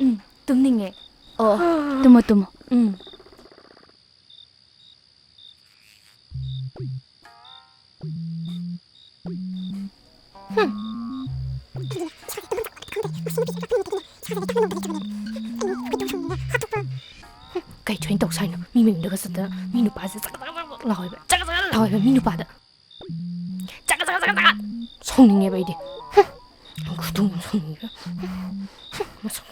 ꯎꯝ, ꯇꯨꯝꯅꯤꯡꯉꯦ꯫ ꯑꯣ, ꯇꯨꯝꯃꯣ, ꯇꯨꯝꯃꯣ꯫ ꯎꯝ꯫ ꯀꯩ ꯊꯣꯏꯅ ꯇꯧ ꯁꯥꯏꯅꯣ? ꯃꯤ ꯃꯌꯨꯝꯗꯒ ꯆꯠꯇꯅ ꯃꯤ ꯅꯨꯄꯥꯁꯦ ꯆꯀ ꯆꯀ ꯆꯀ ꯂꯥꯎꯋꯦꯕ, ꯆꯀ ꯆꯀ ꯂꯥꯎꯋꯦꯕ ꯃꯤ ꯅꯨꯄꯥꯗ꯫ ꯆꯀ ꯆꯀ ꯆꯀ ꯆꯀ꯫ ꯁꯥꯎꯅꯤꯡꯉꯦꯕ ꯑꯩꯗꯤ꯫ ꯈꯨꯇꯨꯝ ꯁꯥꯎꯅꯤꯡꯉꯦꯕ꯫ ꯃꯁꯛ꯫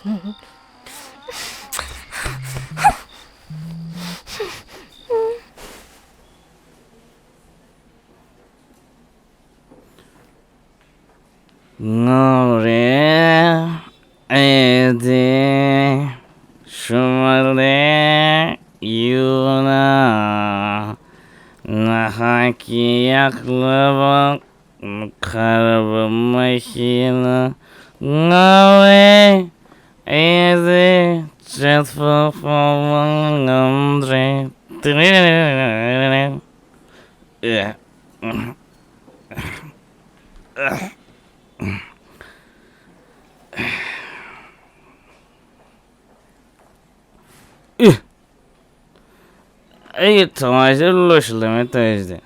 ꯉꯥꯎꯔꯦ ꯑꯩꯗꯤ ꯁꯨꯃꯜꯂꯦ ꯌꯨꯅ ꯅꯍꯥꯛꯀꯤ ꯌꯥꯛꯂꯕ ꯈꯔꯕ ꯃꯩꯁꯤꯅ ꯉꯥꯎꯔꯦ ꯑꯩꯗꯤ ꯆꯠꯄ ꯐꯥꯎꯕ ꯉꯝꯗ꯭ꯔꯦ꯫ ꯑꯦ꯫ ꯑꯦ꯫ ꯑꯩꯒꯤ ꯊꯋꯥꯏꯁꯦ ꯂꯣꯏꯁꯤꯜꯂꯝꯃꯦ ꯇꯧꯔꯤꯁꯤꯗꯤ꯫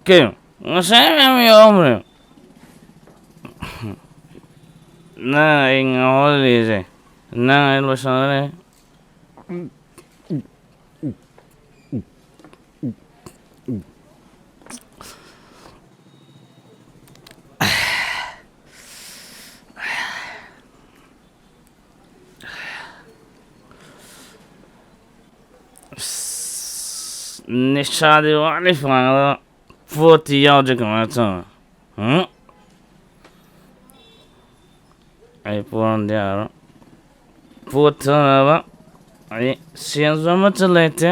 ꯀꯩꯅꯣ? ꯉꯁꯥꯏ ꯃꯌꯥꯝ ꯌꯥꯎꯔꯝꯕꯅꯦ꯫ ꯅꯪ ꯑꯩ ꯉꯥꯎꯍꯜꯂꯤꯁꯦ꯫ ꯅꯪ ꯑꯩ ꯂꯣꯏꯁꯤꯜꯂꯦ꯫ ꯑꯁ, ꯅꯤꯁꯥꯗꯤ ꯋꯥꯠꯂꯤ ꯐꯪꯉꯒ ꯄꯣꯠꯇꯤ ꯌꯥꯎꯗ꯭ꯔꯦ, ꯀꯃꯥꯏꯅ ꯇꯧꯕ? ꯎꯝ? ꯑꯩ ꯄꯣꯔꯝꯗꯤ ꯌꯥꯔꯣꯏ꯫ ꯄꯣꯠ ꯊꯥꯅꯕ ꯑꯩ ꯁꯦꯟꯁꯨ ꯑꯃꯠꯇ ꯂꯩꯇꯦ꯫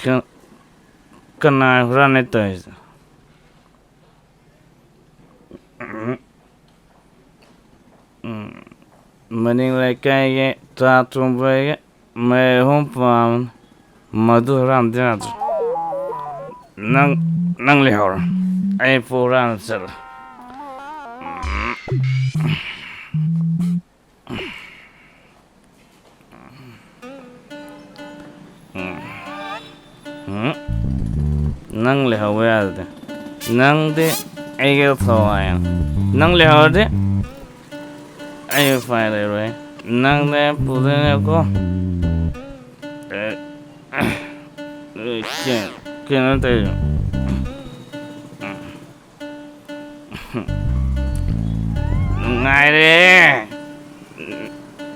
ꯀ-, ꯀꯅꯥ ꯍꯨꯔꯥꯟꯅꯦ ꯇꯧꯔꯤꯁꯦ? ꯎꯝ꯫ ꯃꯅꯤꯡ ꯂꯩꯀꯥꯏꯒꯤ ꯇꯥ ꯇꯣꯝꯕꯒꯤ ꯃꯩ ꯑꯍꯨꯝ ꯄꯥꯝ ꯃꯗꯨ ꯍꯨꯔꯥꯟꯗ ꯌꯥꯗ꯭ꯔꯦ꯫ ꯅꯪ, ꯅꯪ ꯂꯩꯍꯧꯔꯣ꯫ ꯑꯩ ꯄꯨ ꯍꯨꯔꯥꯟ ꯆꯠꯂꯦ꯫ ꯎꯝ꯫ ꯅꯪ ꯂꯩꯍꯧꯕ ꯌꯥꯗꯦ꯫ ꯅꯪꯗꯤ ꯑꯩꯒ ꯊꯋꯥꯏꯅꯤ꯫ ꯅꯪ ꯂꯩꯍꯧꯔꯗꯤ ꯑꯩ ꯎꯄꯥꯏ ꯂꯩꯔꯣꯏ꯫ ꯅꯪꯗꯤ ꯑꯩ ꯄꯨꯗꯣꯏꯅꯦꯀꯣ꯫ ꯑꯦ, ꯑꯦ, ꯀꯩꯅꯣ ꯇꯧꯔꯤꯗꯣ? ꯅꯨꯡꯉꯥꯏꯔꯦ꯫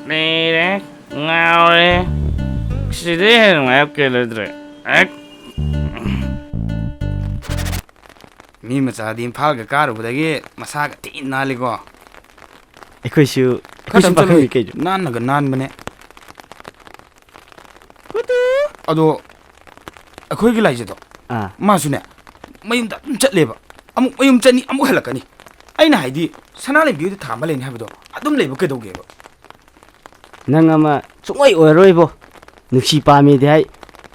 ꯂꯩꯔꯦ꯫ ꯉꯥꯎꯔꯦ꯫ ꯁꯤꯗꯩ ꯍꯦꯟꯅ ꯅꯨꯡꯉꯥꯏꯕ ꯀꯩ ꯂꯩꯇ꯭ꯔꯦ꯫ ꯑꯦꯛ꯫ ꯃꯤ ꯃꯆꯥꯗꯤ ꯏꯝꯐꯥꯜꯒ ꯀꯥꯔꯨꯕꯗꯒꯤ ꯃꯁꯥꯒ ꯊꯤ ꯅꯥꯜꯂꯤꯀꯣ꯫ ꯑꯩꯈꯣꯏꯁꯨ, ꯑꯩꯈꯣꯏꯁꯨ ꯈꯔ ꯄꯥꯈꯪꯅꯤ ꯆꯠꯂꯨꯏ꯫ ꯀꯩꯅꯣ꯫ ꯅꯥꯟꯅꯒ ꯅꯥꯟꯕꯅꯦ꯫ ꯑꯗꯣ ꯑꯩꯈꯣꯏꯒꯤ ꯂꯥꯏꯖꯗꯣ, ꯑꯥ꯫ ꯃꯥꯁꯨꯅꯦ, ꯃꯌꯨꯝꯗ ꯑꯗꯨꯝ ꯆꯠꯂꯦꯕ, ꯑꯃꯨꯛ ꯃꯌꯨꯝ ꯆꯠꯅꯤ, ꯑꯃꯨꯛ ꯍꯜꯂꯛꯀꯅꯤ꯫ ꯑꯩꯅ ꯍꯥꯏꯗꯤ, ꯁꯅꯥ ꯂꯩꯕꯤ ꯍꯣꯏꯗ ꯊꯥ ꯑꯃ ꯂꯩꯅꯤ ꯍꯥꯏꯕꯗꯣ ꯑꯗꯨꯝ ꯂꯩꯕ ꯀꯩꯗꯧꯒꯦꯕ? ꯅꯪ ꯑꯃ ꯁꯨꯡꯑꯣꯏ ꯑꯣꯏꯔꯔꯣꯏꯕꯣ꯫ ꯅꯨꯡꯁꯤ ꯄꯥꯝꯃꯦꯗꯤ ꯍꯥꯏ,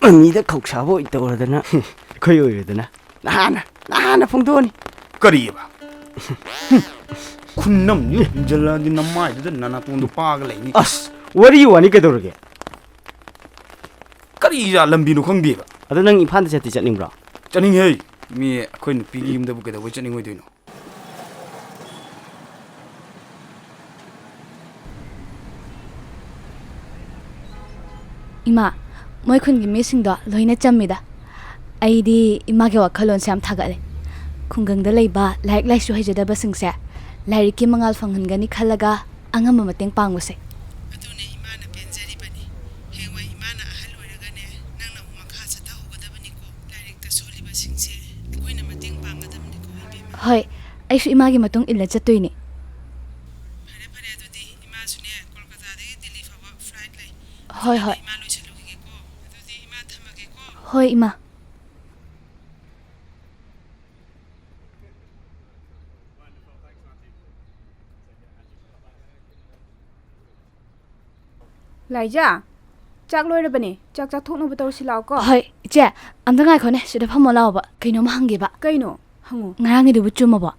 ꯃꯃꯤꯗ ꯈꯧꯁꯥꯕ ꯑꯣꯏ ꯇꯧꯔꯗꯅ꯫ ꯑꯩꯈꯣꯏ ꯑꯣꯏꯔꯦꯗꯅ꯫ ꯅꯍꯥꯟꯅ, ꯅꯍꯥꯟꯅ ꯐꯣꯡꯗꯣꯛꯑꯅꯤ꯫ ꯀꯔꯤꯑꯕ? ꯈꯨꯟꯅꯝꯅꯤ ꯍꯨꯝꯖꯜꯂꯛꯑꯗꯤ ꯅꯃꯥꯏꯗꯨꯗ ꯅꯅꯥꯇꯣꯟꯗꯣ ꯄꯥꯒ ꯂꯩꯅꯤ꯫ ꯑꯁ, ꯋꯥꯔꯤ ꯋꯥꯅꯤ ꯀꯩꯗꯧꯔꯒꯦ? ꯀꯔꯤ ꯖꯥꯠ ꯂꯝꯕꯤꯅꯣ ꯈꯪꯗꯦꯕ꯫ ꯑꯗꯣ ꯅꯪ ꯏꯝꯐꯥꯜꯗ ꯆꯠꯇꯤ ꯆꯠꯅꯤꯡꯕ꯭ꯔꯣ? ꯆꯠꯅꯤꯡꯉꯦ꯫ ꯃꯤ ꯑꯩꯈꯣꯏ ꯅꯨꯄꯤꯒꯤ ꯌꯨꯝꯗꯕꯨ ꯀꯩꯗꯧꯕꯩ ꯆꯠꯅꯤꯡꯉꯣꯏꯗꯣꯏꯅꯣ? ꯏꯃꯥ, ꯃꯣꯏ ꯈꯨꯟꯒꯤ ꯃꯤꯁꯤꯡꯗꯣ ꯂꯣꯏꯅ ꯆꯝꯃꯤꯗ꯫ ꯑꯩꯗꯤ ꯏꯃꯥꯒꯤ ꯋꯥꯈꯜꯂꯣꯟꯁꯦ ꯌꯥꯝ ꯊꯥꯒꯠꯂꯦ꯫ ꯈꯨꯡꯒꯪꯗ ꯂꯩꯕ ꯂꯥꯏꯔꯤꯛ ꯂꯥꯏꯁꯨ ꯍꯩꯖꯗꯕꯁꯤꯡꯁꯦ ꯂꯥꯏꯔꯤꯛꯀꯤ ꯃꯉꯥꯜ ꯐꯪꯍꯟꯒꯅꯤ ꯈꯜꯂꯒ ꯑꯉꯝꯕ ꯃꯇꯦꯡ ꯄꯥꯡꯕꯁꯦ꯫ ꯑꯗꯨꯅꯦ ꯏꯃꯥꯅ ꯄꯦꯟꯖꯔꯤꯕꯅꯤ꯫ ꯍꯌꯦꯡꯋꯥꯏ ꯏꯃꯥꯅ ꯑꯍꯜ ꯑꯣꯏꯔꯒꯅꯦ, ꯅꯪꯅ ꯑꯃꯨꯛ ꯃꯈꯥ ꯆꯠꯊꯍꯧꯒꯗꯕꯅꯤꯀꯣ꯫ ꯂꯥꯏꯔꯤꯛꯇ ꯁꯣꯜꯂꯤꯕꯁꯤꯡꯁꯦ ꯑꯩꯈꯣꯏꯅ ꯃꯇꯦꯡ ꯄꯥꯡꯒꯗꯕꯅꯤꯀꯣ, ꯏꯕꯦꯝꯃ꯫ ꯍꯣꯏ, ꯑꯩꯁꯨ ꯏꯃꯥꯒꯤ ꯃꯇꯨꯡ ꯏꯜꯂ ꯆꯠꯇꯣꯏꯅꯦ꯫ ꯐꯔꯦ, ꯐꯔꯦ, ꯑꯗꯨꯗꯤ ꯏꯃꯥꯁꯨꯅꯦ, ꯀꯣꯜꯀꯇꯥꯗꯒꯤ ꯗꯤꯜꯂꯤ ꯐꯥꯎꯕ ꯐ꯭ꯂꯥꯏꯠ ꯂꯩ꯫ ꯍꯣꯏ, ꯍꯣꯏ꯫ ꯏꯃꯥ ꯂꯣꯏꯁꯤꯜꯂꯨꯈꯤꯒꯦꯀꯣ꯫ ꯑꯗꯨꯗꯤ ꯏꯃꯥ ꯊꯝꯃꯒꯦꯀꯣ꯫ ꯍꯣꯏ, ꯏꯃꯥ꯫ ꯂꯥꯏꯖꯥ, ꯆꯥꯛ ꯂꯣꯏꯔꯕꯅꯦ꯫ ꯆꯥꯛ ꯆꯥꯊꯣꯛꯅꯕ ꯇꯧꯔꯁꯤ ꯂꯥꯛꯑꯣꯀꯣ꯫ ꯍꯣꯏ, ꯏꯆꯦ, ꯑꯝꯇ ꯉꯥꯏꯈꯣꯅꯦ, ꯁꯤꯗ ꯐꯝꯃꯣ ꯂꯥꯛꯑꯣꯕ꯫ ꯀꯩꯅꯣꯝꯃ ꯍꯪꯒꯦꯕ꯫ ꯀꯩꯅꯣ? ꯍꯪꯉꯨ꯫ ꯉꯔꯥꯡꯒꯤꯗꯨꯕꯨ ꯆꯨꯝꯃꯕꯣ?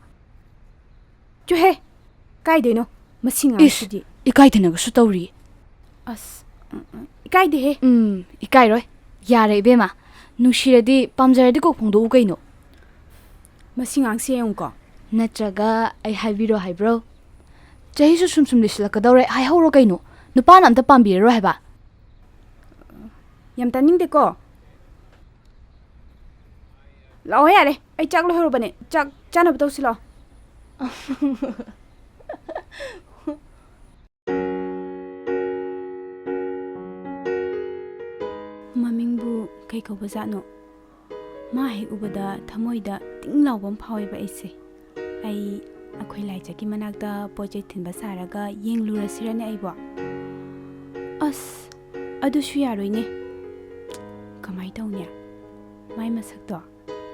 ꯆꯨꯍꯦ! ꯀꯥꯏꯗꯩꯅꯣ? ꯃꯁꯤ ꯏꯁ, ꯉꯥꯡꯁꯤꯗꯤ꯫ ꯏꯀꯥꯏꯗꯅꯒꯁꯨ ꯇꯧꯔꯤ꯫ ꯑꯁ, ꯎꯝ, ꯎꯝ, ꯏꯀꯥꯏꯗꯦꯍꯦ꯫ ꯎꯝ, ꯏꯀꯥꯏꯔꯣꯏ꯫ ꯌꯥꯔꯦ, ꯏꯕꯦꯝꯃ꯫ ꯅꯨꯡꯁꯤꯔꯗꯤ, ꯄꯥꯝꯖꯔꯗꯤ ꯀꯣꯛ ꯐꯣꯡꯗꯣꯛꯎ ꯀꯩꯅꯣ꯫ ꯃꯁꯤ ꯉꯥꯡꯁꯦ ꯌꯦꯡꯉꯨꯀꯣ꯫ ꯅꯠꯇ꯭ꯔꯒ ꯑꯩ ꯍꯥꯏꯕꯤꯔꯣ ꯍꯥꯏꯕ꯭ꯔꯣ? ꯆꯍꯤꯁꯨ ꯁꯨꯝ ꯁꯨꯝ ꯂꯤꯁꯤꯜꯂꯛꯀꯗꯧꯔꯦ, ꯍꯥꯏꯍꯧꯔꯣ ꯀꯩꯅꯣ꯫ ꯅꯨꯄꯥꯅ ꯑꯝꯇ ꯄꯥꯝꯕꯤꯔꯔꯣꯏ ꯍꯥꯏꯕ꯫ ꯌꯥꯝ ꯇꯥꯅꯤꯡꯗꯦꯀꯣ꯫ ꯂꯥꯛꯑꯣ ꯌꯥꯔꯦ, ꯑꯩ ꯆꯥꯛ ꯂꯣꯏꯍꯧꯔꯕꯅꯦ꯫ ꯆꯥꯛ ꯆꯥꯅꯕ ꯇꯧꯁꯤ ꯂꯥꯛꯑꯣ꯫ ꯃꯃꯤꯡꯕꯨ ꯀꯩ ꯀꯧꯕꯖꯥꯠꯅꯣ? ꯃꯥ ꯍꯦꯛ ꯎꯕꯗ ꯊꯃꯣꯏꯗ ꯇꯤꯡ ꯂꯥꯎꯕ ꯑꯃ ꯐꯥꯎꯋꯦꯕ ꯑꯩꯁꯦ꯫ ꯑꯩ ꯑꯩꯈꯣꯏ ꯂꯥꯏꯖꯒꯤ ꯃꯅꯥꯛꯇ ꯄꯣꯠ ꯆꯩ ꯊꯤꯟꯕ ꯁꯥꯔꯒ ꯌꯦꯡꯂꯨꯔꯁꯤꯔꯅꯦ ꯑꯩꯕꯣ? ꯑꯁ, ꯑꯗꯨꯁꯨ ꯌꯥꯔꯣꯏꯅꯦ꯫ ꯀꯃꯥꯏ ꯇꯧꯅꯤ? ꯃꯥꯏ ꯃꯁꯛꯇꯣ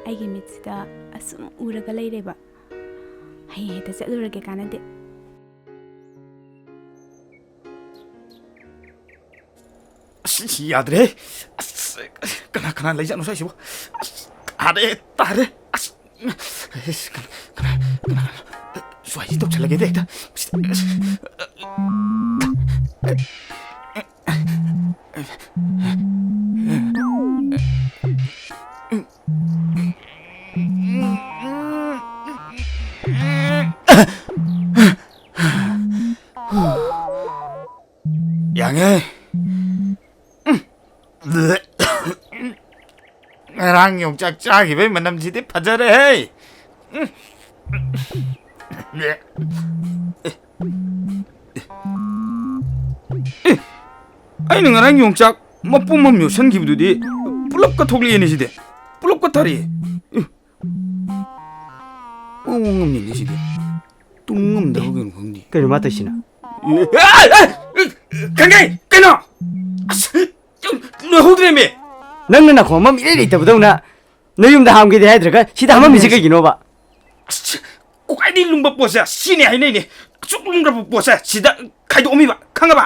ꯑꯩꯒꯤ ꯃꯤꯠꯁꯤꯗ ꯑꯁꯨꯝ ꯎꯔꯒ ꯂꯩꯔꯦꯕ꯫ ꯍꯌꯦꯡ ꯍꯦꯛꯇ ꯆꯠꯂꯨꯔꯒꯦ, ꯀꯥꯟꯅꯗꯦ꯫ ꯑꯁ, ꯁꯤ ꯌꯥꯗ꯭ꯔꯦ꯫ ꯑꯁ, ꯀꯅꯥ, ꯀꯅꯥ ꯂꯩꯖꯥꯠꯅꯣ ꯁ꯭ꯋꯥꯏꯁꯤꯕꯣ? ꯑꯁ, ꯇꯥꯔꯦ, ꯇꯥꯔꯦ꯫ ꯑꯁ, ꯑꯁ, ꯀꯅꯥ, ꯀꯅꯥ, ꯀꯅꯥ, ꯁ꯭ꯋꯥꯏꯁꯤ ꯇꯧꯁꯜꯂꯒꯦꯗ ꯍꯦꯛꯇ꯫ ꯌꯥꯡꯉꯦ꯫ ꯉꯔꯥꯡ ꯌꯣꯡꯆꯥꯛ ꯆꯥꯈꯤꯕꯩ ꯃꯅꯝꯁꯤꯗꯤ ꯐꯖꯔꯦꯍꯦ꯫ ꯑꯩꯅ ꯉꯔꯥꯡ ꯌꯣꯡꯆꯥꯛ ꯃꯄꯨꯝ ꯑꯃ ꯌꯣꯠꯁꯟꯈꯤꯕꯗꯨꯗꯤ ꯄꯨꯂꯞꯀ ꯊꯣꯛꯂꯛꯑꯦꯅꯦ ꯁꯤꯗꯤ꯫ ꯄꯨꯂꯞꯀ ꯊꯥꯔꯛꯑꯦ꯫ ꯃꯑꯣꯡ ꯑꯃꯅꯤꯅꯦ ꯁꯤꯗꯤ꯫ ꯇꯨꯝ ꯉꯝꯗꯕ ꯀꯩꯅꯣ ꯈꯪꯗꯦ꯫ ꯀꯩꯅꯣ ꯃꯥ ꯇꯧꯏꯁꯤꯅ? ꯑꯦ, ꯑꯦ, ꯑꯦ, ꯈꯪꯉꯦ! ꯀꯩꯅꯣ? ꯑꯁ, ꯂꯣꯏꯍꯧꯗ꯭ꯔꯦꯃꯤ! ꯅꯪꯅ ꯅꯈꯣꯡ ꯑꯃ ꯏꯔꯩ ꯂꯩꯇꯕꯗꯧꯅ ꯅꯌꯨꯝꯗ ꯍꯥꯝꯒꯦꯗꯤ ꯍꯥꯏꯗ꯭ꯔꯒ ꯁꯤꯗ ꯍꯥꯝꯃꯝꯃꯤꯁꯦ ꯀꯩꯒꯤꯅꯣꯕ? ꯑꯁ, ꯈ꯭ꯋꯥꯏꯗꯒꯤ ꯂꯨꯝꯕ ꯄꯣꯠꯁꯦ ꯁꯤꯅꯦ ꯍꯥꯏꯅꯩꯅꯦ꯫ ꯑꯁꯨꯛ ꯂꯨꯝꯈ꯭ꯔꯕ ꯄꯣꯠꯁꯦ ꯁꯤꯗ ꯈꯥꯏꯗꯣꯛꯑꯝꯃꯤꯕ, ꯈꯪꯉꯕ?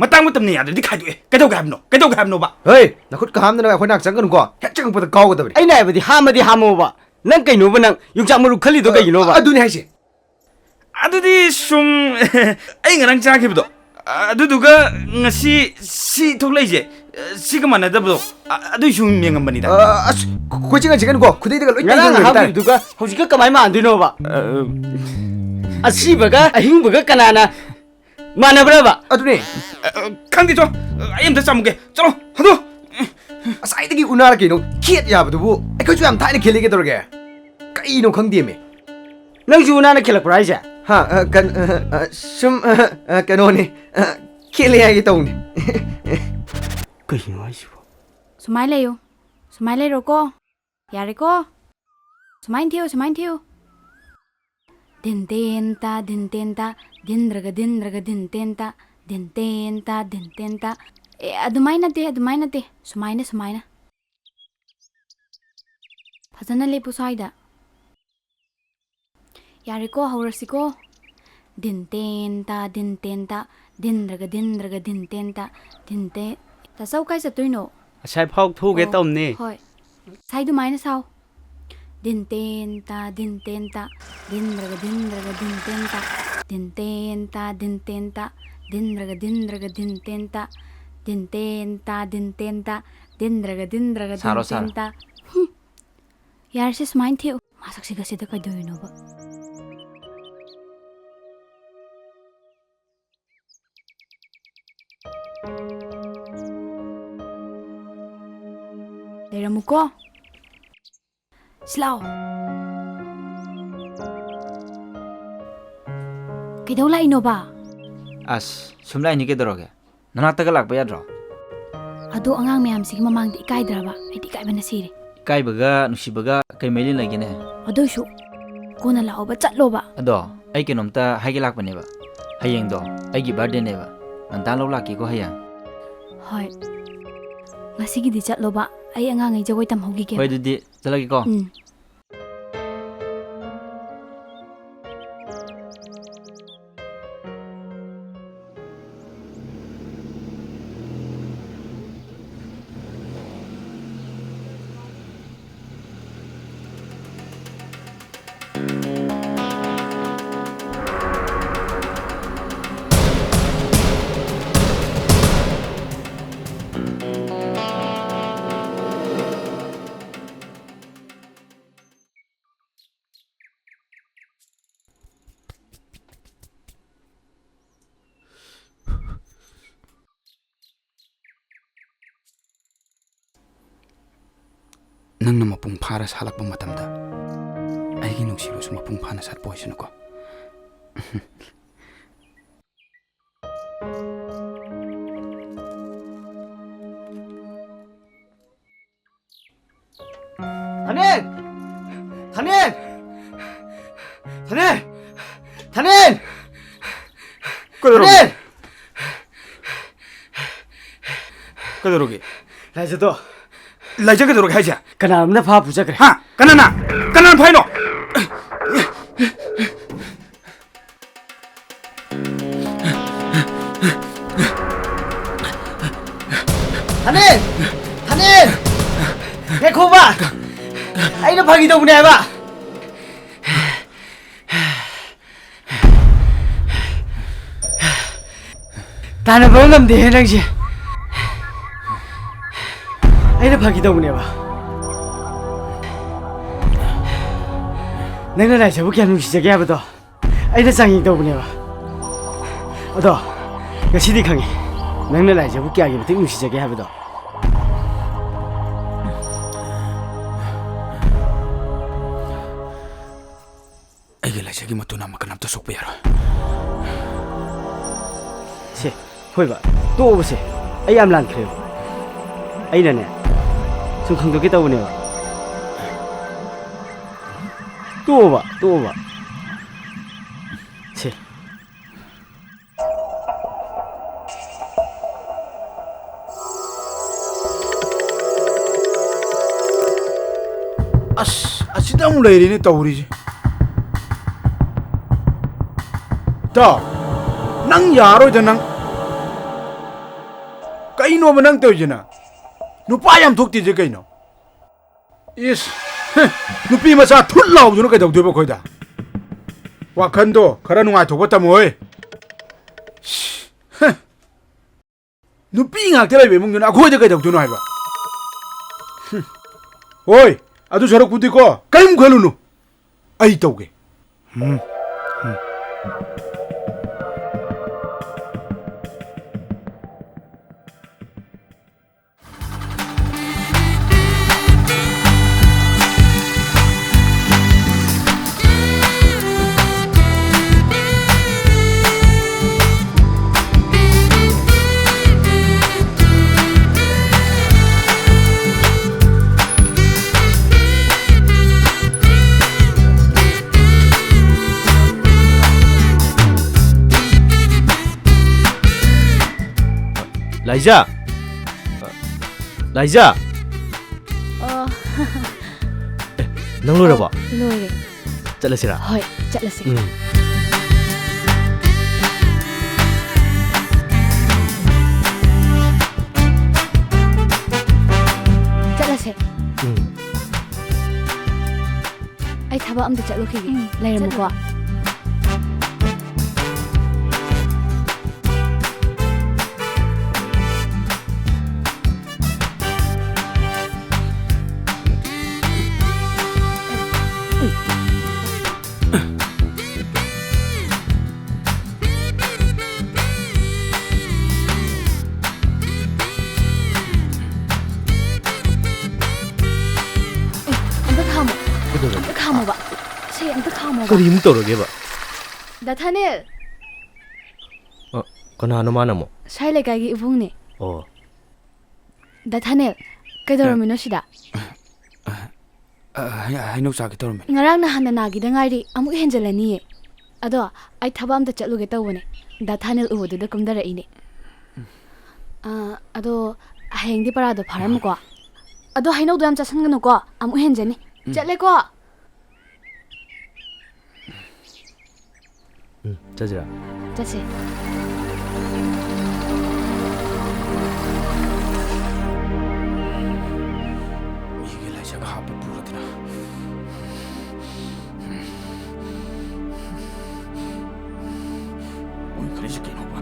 ꯃꯇꯥꯡ ꯃꯇꯝꯅ ꯌꯥꯗ꯭ꯔꯗꯤ ꯈꯥꯏꯗꯣꯛꯑꯦ꯫ ꯀꯩꯗꯧꯒꯦ ꯍꯥꯏꯕꯅꯣ? ꯀꯩꯗꯧꯒꯦ ꯍꯥꯏꯕꯅꯣꯕ? ꯍꯦ, ꯅꯈꯨꯠ ꯀꯥ ꯍꯥꯝꯗꯅ ꯑꯩꯈꯣꯏ ꯅꯥꯛ ꯆꯪꯒꯅꯨꯀꯣ꯫ ꯍꯦꯛ ꯆꯪꯉꯛꯄꯗ ꯀꯥꯎꯒꯗꯕꯅꯤ꯫ ꯑꯩꯅ ꯍꯥꯏꯕꯗꯤ ꯍꯥꯝꯃꯗꯤ ꯍꯥꯝꯃꯣꯕ꯫ ꯅꯪ ꯀꯩꯅꯣꯕ, ꯅꯪ ꯌꯣꯡꯆꯥꯛ ꯃꯔꯨ ꯈꯜꯂꯤꯗꯣ ꯀꯩꯒꯤꯅꯣꯕ? ꯑꯗꯨꯅꯤ ꯍꯥꯏꯁꯦ꯫ ꯑꯗꯨꯗꯤ ꯁꯨꯝ ꯑꯩ ꯉꯔꯥꯡ ꯆꯥꯈꯤꯕꯗꯣ, ꯑꯗꯨꯗꯨꯒ ꯉꯁꯤ ꯁꯤ ꯊꯣꯛꯂꯛꯏꯁꯦ, ꯁꯤꯒ ꯃꯥꯟꯅꯗꯕꯗꯣ, ꯑ-, ꯑꯗꯨꯏ ꯁꯨꯝ ꯌꯦꯡꯉꯝꯕꯅꯤꯗ꯫ ꯑ, ꯑꯁ, ꯈꯣꯏꯆꯤꯡ ꯍꯟꯖꯤꯟꯒꯅꯨꯀꯣ, ꯈꯨꯗꯩꯗꯒ ꯂꯣꯏ ꯉꯔꯥꯡ ꯇꯩꯗꯣꯏꯅꯦ ꯍꯥꯏꯇꯥꯔꯦ꯫ ꯍꯥꯞꯈꯤꯕꯗꯨꯒ ꯍꯧꯖꯤꯛꯀ ꯀꯃꯥꯏ ꯃꯥꯟꯗꯣꯏꯅꯣꯕ? ꯑ, ꯑꯁꯤꯕꯒ ꯑꯍꯤꯡꯕꯒ ꯀꯅꯥꯅ ꯃꯥꯟꯅꯕ꯭ꯔꯕ? ꯑꯗꯨꯅꯦ꯫ ꯑ, ꯈꯪꯗꯦ, ꯆꯣ꯫ ꯑꯩ ꯑꯝꯇ ꯆꯥꯃꯨꯒꯦ꯫ ꯆꯠꯂꯣ, ꯍꯟꯗꯣ꯫ ꯉꯁꯥꯏꯗꯒꯤ ꯎꯅꯔ ꯀꯩꯅꯣ ꯈꯦꯠ ꯌꯥꯕꯗꯨꯕꯨ? ꯑꯩꯈꯣꯏꯁꯨ ꯌꯥꯝ ꯊꯥꯏꯅ ꯈꯦꯠꯂꯤ ꯀꯩꯗꯧꯔꯒꯦ? ꯀꯩꯅꯣ ꯈꯪꯗꯦꯃꯤ꯫ ꯅꯪꯁꯨ ꯎꯅꯥꯅ ꯈꯦꯠꯂꯛꯄ꯭ꯔꯣ ꯍꯥꯏꯁꯦ? ꯍꯥ, ꯑ, ꯀꯩꯅꯣ, ꯑ, ꯑ, ꯁꯨꯝ, ꯑ, ꯑ, ꯀꯩꯅꯣꯅꯦ, ꯑ, ꯈꯦꯠꯂꯦ ꯍꯥꯏꯒꯦ ꯇꯧꯅꯦ꯫ ꯀꯩꯅꯣ ꯍꯥꯏꯁꯤꯕꯣ? ꯁꯨꯃꯥꯏ ꯂꯩꯌꯨ, ꯁꯨꯃꯥꯏ ꯂꯩꯔꯣꯀꯣ꯫ ꯌꯥꯔꯦꯀꯣ? ꯁꯨꯃꯥꯏꯅ ꯊꯤꯌꯨ, ꯁꯨꯃꯥꯏꯅ ꯊꯤꯌꯨ꯫ ꯗꯤꯟ ꯇꯦꯟ ꯇꯥ, ꯗꯤꯟ ꯇꯦꯟ ꯇꯥ, ꯗꯤꯟꯗ꯭ꯔꯒ ꯗꯤꯟꯗ꯭ꯔꯒ ꯗꯤꯟ ꯇꯦꯟ ꯇꯥ, ꯗꯤꯟ ꯇꯦꯟ ꯇꯥ, ꯗꯤꯟ ꯇꯦꯟ ꯇꯥ꯫ ꯑꯦ, ꯑꯗꯨꯃꯥꯏꯅ ꯅꯠꯇꯦ, ꯑꯗꯨꯃꯥꯏꯅ ꯅꯠꯇꯦ꯫ ꯁꯨꯃꯥꯏꯅ, ꯁꯨꯃꯥꯏꯅ꯫ ꯐꯖꯅ ꯂꯦꯞꯄꯨ ꯁ꯭ꯋꯥꯏꯗ꯫ ꯌꯥꯔꯦꯀꯣ, ꯍꯧꯔꯁꯤꯀꯣ꯫ ꯗꯤꯟ ꯇꯦꯟ ꯇꯥ, ꯗꯤꯟ ꯇꯦꯟ ꯇꯥ, ꯗꯤꯟꯗ꯭ꯔꯒ ꯗꯤꯟꯗ꯭ꯔꯒ ꯗꯤꯟ ꯇꯦꯟ ꯇꯥ, ꯗꯤꯟ ꯇꯦ-, ꯇꯥꯆꯧ, ꯀꯥꯏ ꯆꯠꯇꯣꯏꯅꯣ? ꯑꯁꯥꯏ ꯐꯥꯎ ꯊꯣꯛꯎꯒꯦ ꯑꯣ, ꯇꯧꯅꯤ꯫ ꯍꯣꯏ꯫ ꯁꯥꯏ ꯑꯗꯨꯃꯥꯏꯅ ꯁꯥꯎ꯫ ꯗꯤꯟ ꯇꯦꯟ ꯇꯥ, ꯗꯤꯟ ꯇꯦꯟ ꯇꯥ, ꯗꯤꯟꯗ꯭ꯔꯒ ꯗꯤꯟꯗ꯭ꯔꯒ ꯗꯤꯟ ꯇꯦꯟ ꯇꯥ, ꯗꯤꯟ ꯇꯦꯟ ꯇꯥ, ꯗꯤꯟ ꯇꯦꯟ ꯇꯥ, ꯗꯤꯟꯗ꯭ꯔꯒ ꯗꯤꯟꯗ꯭ꯔꯒ ꯗꯤꯟ ꯇꯦꯟ ꯇꯥ, ꯗꯤꯟ ꯇꯦꯟ ꯇꯥ, ꯗꯤꯟ ꯇꯦꯟ ꯇꯥ, ꯗꯤꯟꯗ꯭ꯔꯒ ꯗꯤꯟꯗ꯭ꯔꯒ ꯁꯥꯔꯣ, ꯗꯤꯟ ꯁꯥꯔꯣ꯫ ꯇꯦꯟ ꯇꯥ꯫ ꯍꯨꯝ꯫ ꯌꯥꯔꯦꯁꯦ, ꯁꯨꯃꯥꯏꯅ ꯊꯦꯛꯎ꯫ ꯃꯥ ꯁꯛꯁꯤꯒ ꯁꯤꯗ ꯀꯩꯗꯧꯔꯤꯅꯣꯕ? ꯂꯩꯔꯝꯃꯨꯀꯣ꯫ ꯁꯤ ꯂꯥꯎ꯫ ꯀꯩꯗꯧ ꯂꯥꯛꯏꯅꯣꯕ? ꯑꯁ, ꯁꯨꯝ ꯂꯥꯛꯏꯅꯤ ꯀꯩꯗꯧꯔꯒꯦ? ꯅꯅꯥꯛꯇꯒ ꯂꯥꯛꯄ ꯌꯥꯗ꯭ꯔꯣ? ꯑꯗꯣ ꯑꯉꯥꯡ ꯃꯌꯥꯝꯁꯤꯒꯤ ꯃꯃꯥꯡꯗ ꯏꯀꯥꯏꯗ꯭ꯔꯕ? ꯑꯩꯗꯤ ꯏꯀꯥꯏꯕꯅ ꯁꯤꯔꯦ꯫ ꯏꯀꯥꯏꯕꯒ ꯅꯨꯡꯁꯤꯕꯒ ꯀꯩ ꯃꯔꯤ ꯂꯩꯒꯦꯅꯦ? ꯑꯗꯨꯏꯁꯨ ꯀꯣꯟꯅ ꯂꯥꯛꯑꯣꯕ, ꯆꯠꯂꯣꯕ꯫ ꯑꯗꯣ ꯑꯩ ꯀꯩꯅꯣꯝꯇ ꯍꯥꯏꯒꯦ ꯂꯥꯛꯄꯅꯦꯕ꯫ ꯍꯌꯦꯡꯗꯣ ꯑꯩꯒꯤ ꯕꯥꯔꯗꯦꯅꯦꯕ꯫ ꯉꯟꯇꯥ ꯂꯧ ꯂꯥꯛꯀꯦꯀꯣ ꯍꯌꯦꯡ꯫ ꯍꯣꯏ꯫ ꯉꯁꯤꯒꯤꯗꯤ ꯆꯠꯂꯣꯕ꯫ ꯑꯩ ꯑꯉꯥꯡꯉꯩ ꯖꯒꯣꯏ ꯇꯝꯍꯧꯈꯤꯒꯦ꯫ ꯍꯣꯏ, ꯑꯗꯨꯗꯤ ꯆꯠꯂꯒꯦꯀꯣ꯫ ꯎꯝ꯫ ꯅꯪꯅ ꯃꯄꯨꯡ ꯐꯥꯔ ꯁꯥꯠꯂꯛꯄ ꯃꯇꯝꯗ ꯑꯩꯒꯤ ꯅꯨꯡꯁꯤꯕꯁꯨ ꯃꯄꯨꯡ ꯐꯥꯅ ꯁꯥꯠꯄ ꯑꯣꯏꯁꯅꯨꯀꯣ꯫ ꯊꯥꯅꯦꯜ! ꯊꯥꯅꯦꯜ! ꯊꯥꯅꯦꯜ! ꯊꯥꯅꯦꯜ! ꯀꯩꯗꯧꯔꯒꯦ? ꯊꯥꯅꯦꯜ! ꯀꯩꯗꯧꯔꯒꯦ? ꯂꯥꯏꯖꯗꯣ꯫ ꯂꯥꯏꯖ ꯀꯩꯗꯧꯔꯒꯦ ꯍꯥꯏꯁꯦ? ꯀꯅꯥꯅꯣꯝꯅ ꯐꯥ ꯄꯨꯆꯠꯈ꯭ꯔꯦ꯫ ꯍꯥ? ꯀꯅꯥꯅ? ꯀꯅꯥꯅ ꯐꯥꯏꯅꯣ? ꯊꯥꯅꯦꯜ! ꯊꯥꯅꯦꯜ! ꯉꯥꯏꯈꯣꯕ! ꯑꯩꯅ ꯐꯥꯒꯤ ꯇꯧꯕꯅꯦ ꯍꯥꯏꯕ! ꯇꯥꯟꯅꯕ ꯉꯝꯗꯦꯍꯦ ꯅꯪꯁꯦ꯫ ꯑꯩꯅ ꯐꯥꯒꯤ ꯇꯧꯕꯅꯦꯕ꯫ ꯅꯪꯅ ꯂꯥꯏꯖꯕꯨ ꯀꯌꯥꯝ ꯅꯨꯡꯁꯤꯖꯒꯦ ꯍꯥꯏꯕꯗꯣ ꯑꯩꯅ ꯆꯥꯡꯌꯦꯡ ꯇꯧꯕꯅꯦꯕ꯫ ꯑꯗꯣ ꯉꯁꯤꯗꯤ ꯈꯪꯉꯦ, ꯅꯪꯅ ꯂꯥꯏꯖꯕꯨ ꯀꯌꯥꯒꯤ ꯃꯇꯤꯛ ꯅꯨꯡꯁꯤꯖꯒꯦ ꯍꯥꯏꯕꯗꯣ꯫ ꯑꯩꯒꯤ ꯂꯥꯏꯖꯒꯤ ꯃꯇꯨꯅ ꯑꯃ ꯀꯅꯥꯝꯇ ꯁꯣꯛꯄ ꯌꯥꯔꯣꯏ꯫ ꯁꯦ, ꯍꯣꯏꯕ, ꯇꯣꯛꯑꯣꯕꯁꯦ꯫ ꯑꯩ ꯌꯥꯝ ꯂꯥꯟꯈ꯭ꯔꯦꯕ꯫ ꯑꯩꯅꯅꯦ, ꯁꯨꯝ ꯈꯪꯗꯣꯛꯀꯦ ꯇꯧꯕꯅꯦꯕ꯫ ꯇꯣꯛꯑꯣꯕ, ꯇꯣꯛꯑꯣꯕ꯫ ꯁꯦ꯫ ꯑꯁ, ꯑꯁꯤꯗ ꯑꯃꯨꯛ ꯂꯩꯔꯦꯅꯦ ꯇꯧꯔꯤꯁꯦ꯫ ꯏꯇꯥꯎ, ꯅꯪ ꯌꯥꯔꯣꯏꯗ ꯅꯪ꯫ ꯀꯩꯅꯣꯕ ꯅꯪ ꯇꯧꯔꯤꯁꯤꯅ? ꯅꯨꯄꯥ ꯌꯥꯝ ꯊꯣꯛꯇꯦꯁꯦ ꯀꯩꯅꯣ? ꯏꯁ, ꯍ, ꯅꯨꯄꯤ ꯃꯆꯥ ꯊꯨꯠ ꯂꯥꯎꯕꯗꯨꯅ ꯀꯩꯗꯧꯗꯣꯏꯕ ꯑꯩꯈꯣꯏꯗ? ꯋꯥꯈꯟꯗꯣ ꯈꯔ ꯅꯨꯡꯉꯥꯏꯊꯣꯛꯄ ꯇꯝꯃꯣꯍꯦ꯫ ꯏꯁ, ꯍ, ꯅꯨꯄꯤ ꯉꯥꯛꯇ ꯂꯩꯕ ꯏꯃꯨꯡꯗꯨꯅ ꯑꯩꯈꯣꯏꯗ ꯀꯩꯗꯧꯗꯣꯏꯅꯣ ꯍꯥꯏꯕ? ꯍꯨꯝ. ꯍꯣꯏ, ꯑꯗꯨ ꯁꯔꯨꯛꯄꯨꯗꯤꯀꯣ, ꯀꯔꯤꯝ ꯈꯜꯂꯨꯅꯨ, ꯑꯩ ꯇꯧꯒꯦ꯫ ꯎꯝ. ꯎꯝ. ꯂꯥꯏꯖꯥ! ꯂꯥꯏꯖꯥ! ꯑꯣ꯫ ꯅꯪ ꯂꯣꯏꯔꯕꯣ? ꯂꯣꯏꯔꯦ꯫ ꯆꯠꯂꯁꯤꯔꯥ? ꯍꯣꯏ, ꯆꯠꯂꯁꯤ꯫ ꯎꯝ꯫ ꯆꯠꯂꯁꯦ꯫ ꯎꯝ꯫ ꯑꯩ ꯊꯕꯛ ꯑꯝꯇ ꯆꯠꯂꯨꯈꯤꯒꯦ꯫ ꯎꯝ, ꯂꯩꯔꯝꯃꯨꯀꯣ꯫ ꯆꯠꯂꯨ꯫ ꯑꯦ, ꯑꯝꯇ ꯈꯥꯝꯃꯣ꯫ ꯀꯩꯗꯧꯔꯒꯦ? ꯑꯝꯇ ꯈꯥꯝꯃꯣꯕ꯫ ꯁꯦ, ꯑꯝꯇ ꯈꯥꯝꯃꯣꯕ꯫ ꯀꯔꯤꯃꯨꯛ ꯇꯧꯔꯒꯦꯕ? ꯗꯥ ꯊꯥꯅꯦꯜ! ꯑ, ꯀꯅꯥꯅꯣ ꯃꯥꯅ ꯑꯃꯨꯛ? ꯁ꯭ꯋꯥꯏ ꯂꯩꯀꯥꯏꯒꯤ ꯏꯕꯨꯡꯅꯦ꯫ ꯑꯣ꯫ ꯗꯥ ꯊꯥꯅꯦꯜ, ꯀꯩꯗꯧꯔꯝꯃꯤꯅꯣ ꯁꯤꯗ? ꯑ, ꯍꯩ-, ꯍꯩꯅꯧ ꯆꯥꯒꯦ ꯇꯧꯔꯝꯃꯤꯅꯦ꯫ ꯉꯔꯥꯡ ꯅꯍꯥꯟꯅ ꯅꯥꯈꯤꯗ ꯉꯥꯏꯔꯤ, ꯑꯃꯨꯛ ꯍꯦꯟꯖꯜꯂꯅꯤꯌꯦ꯫ ꯑꯗꯣ ꯑꯩ ꯊꯕꯛ ꯑꯝꯇ ꯆꯠꯂꯨꯒꯦ ꯇꯧꯕꯅꯦ, ꯗꯥ ꯊꯥꯅꯦꯜ ꯎꯕꯗꯨꯗ ꯀꯨꯝꯗꯔꯛꯏꯅꯦ꯫ ꯑ, ꯑꯗꯣ ꯍꯌꯦꯡꯗꯤ ꯄꯔꯥꯗꯣ ꯐꯥꯔꯝꯃꯨꯀꯣ꯫ ꯑꯗꯣ ꯍꯩꯅꯧꯗꯣ ꯌꯥꯝ ꯆꯥꯁꯟꯒꯅꯨꯀꯣ, ꯑꯃꯨꯛ ꯍꯦꯟꯖꯅꯤ꯫ ꯎꯝ꯫ ꯆꯠꯂꯦꯀꯣ꯫ ꯎꯝ, ꯆꯠꯁꯤꯔꯥ? ꯆꯠꯁꯦ꯫ ꯃꯤꯒꯤ ꯂꯥꯏꯁꯪ ꯍꯥꯞꯄ ꯄꯨꯔꯗꯅ꯫ ꯃꯣꯏ ꯈꯜꯂꯤꯁꯦ ꯀꯩꯅꯣꯕ?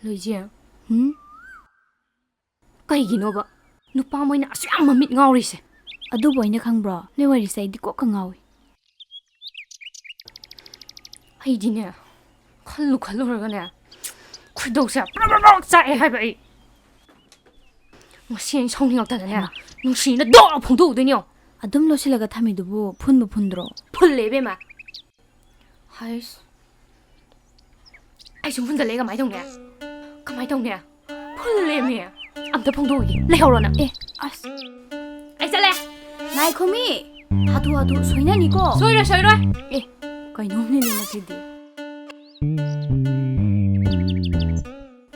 ꯂꯣꯏꯖꯦ꯫ ꯍꯨꯝ? ꯀꯩꯒꯤꯅꯣꯕ ꯅꯨꯄꯥ ꯃꯣꯏꯅ ꯑꯁꯨꯛ ꯌꯥꯝ ꯃꯃꯤꯠ ꯉꯥꯎꯔꯤꯁꯦ? ꯑꯗꯨꯕꯨ ꯑꯩꯅ ꯈꯪꯕ꯭ꯔꯣ? ꯅꯣꯏ ꯋꯥꯔꯤꯁꯦ ꯑꯩꯗꯤ ꯀꯣꯛꯀ ꯉꯥꯎꯏ꯫ ꯑꯩꯗꯤꯅꯦ, ꯈꯜꯂꯨ ꯈꯜꯂꯨꯔꯒꯅꯦ, ꯈꯣꯏꯗꯧꯁꯦ ꯄ꯭ꯔꯣꯛ ꯄ꯭ꯔꯣꯛ ꯄ꯭ꯔꯣꯛ ꯆꯥꯛꯑꯦ ꯍꯥꯏꯕ ꯑꯩ꯫ ꯉꯁꯤ ꯑꯩ ꯁꯥꯎꯅꯤꯡꯉꯛꯇꯅꯅꯦ, ꯍꯩꯃꯥ꯫ ꯅꯨꯡꯁꯤꯅ ꯗꯣꯛ ꯐꯣꯡꯗꯣꯛꯎꯗꯣꯏꯅꯤ ꯌꯦꯡꯉꯣ꯫ ꯑꯗꯨꯝ ꯂꯣꯠꯁꯤꯜꯂꯒ ꯊꯝꯃꯤꯗꯨꯕꯨ ꯐꯨꯟꯕꯨ ꯐꯨꯟꯗ꯭ꯔꯣ? ꯐꯨꯜꯂꯦ ꯏꯕꯦꯝꯃ꯫ ꯍꯩꯁ꯫ ꯑꯩ ꯁꯨꯝ ꯐꯨꯟꯖꯜꯂꯛꯑꯦ, ꯀꯃꯥꯏ ꯇꯧꯅꯤ? ꯀꯃꯥꯏ ꯇꯧꯅꯤ? ꯐꯨꯜꯂꯦꯃꯤ꯫ ꯑꯝꯇ ꯐꯣꯡꯗꯣꯛꯎꯒꯦ꯫ ꯂꯩꯍꯧꯔꯣ ꯅꯪ꯫ ꯑꯦ, ꯑꯁ꯫ ꯑꯩ ꯆꯠꯂꯦ꯫ ꯉꯥꯏꯈꯣꯃꯤ꯫ ꯍꯥꯊꯨ ꯍꯥꯊꯨ ꯁꯣꯏꯅꯅꯤꯀꯣ꯫ ꯁꯣꯏꯔꯣꯏ, ꯁꯣꯏꯔꯣꯏ꯫ ꯑꯦ, ꯀꯩꯅꯣꯝꯅꯤꯅꯦ ꯃꯁꯤꯗꯤ꯫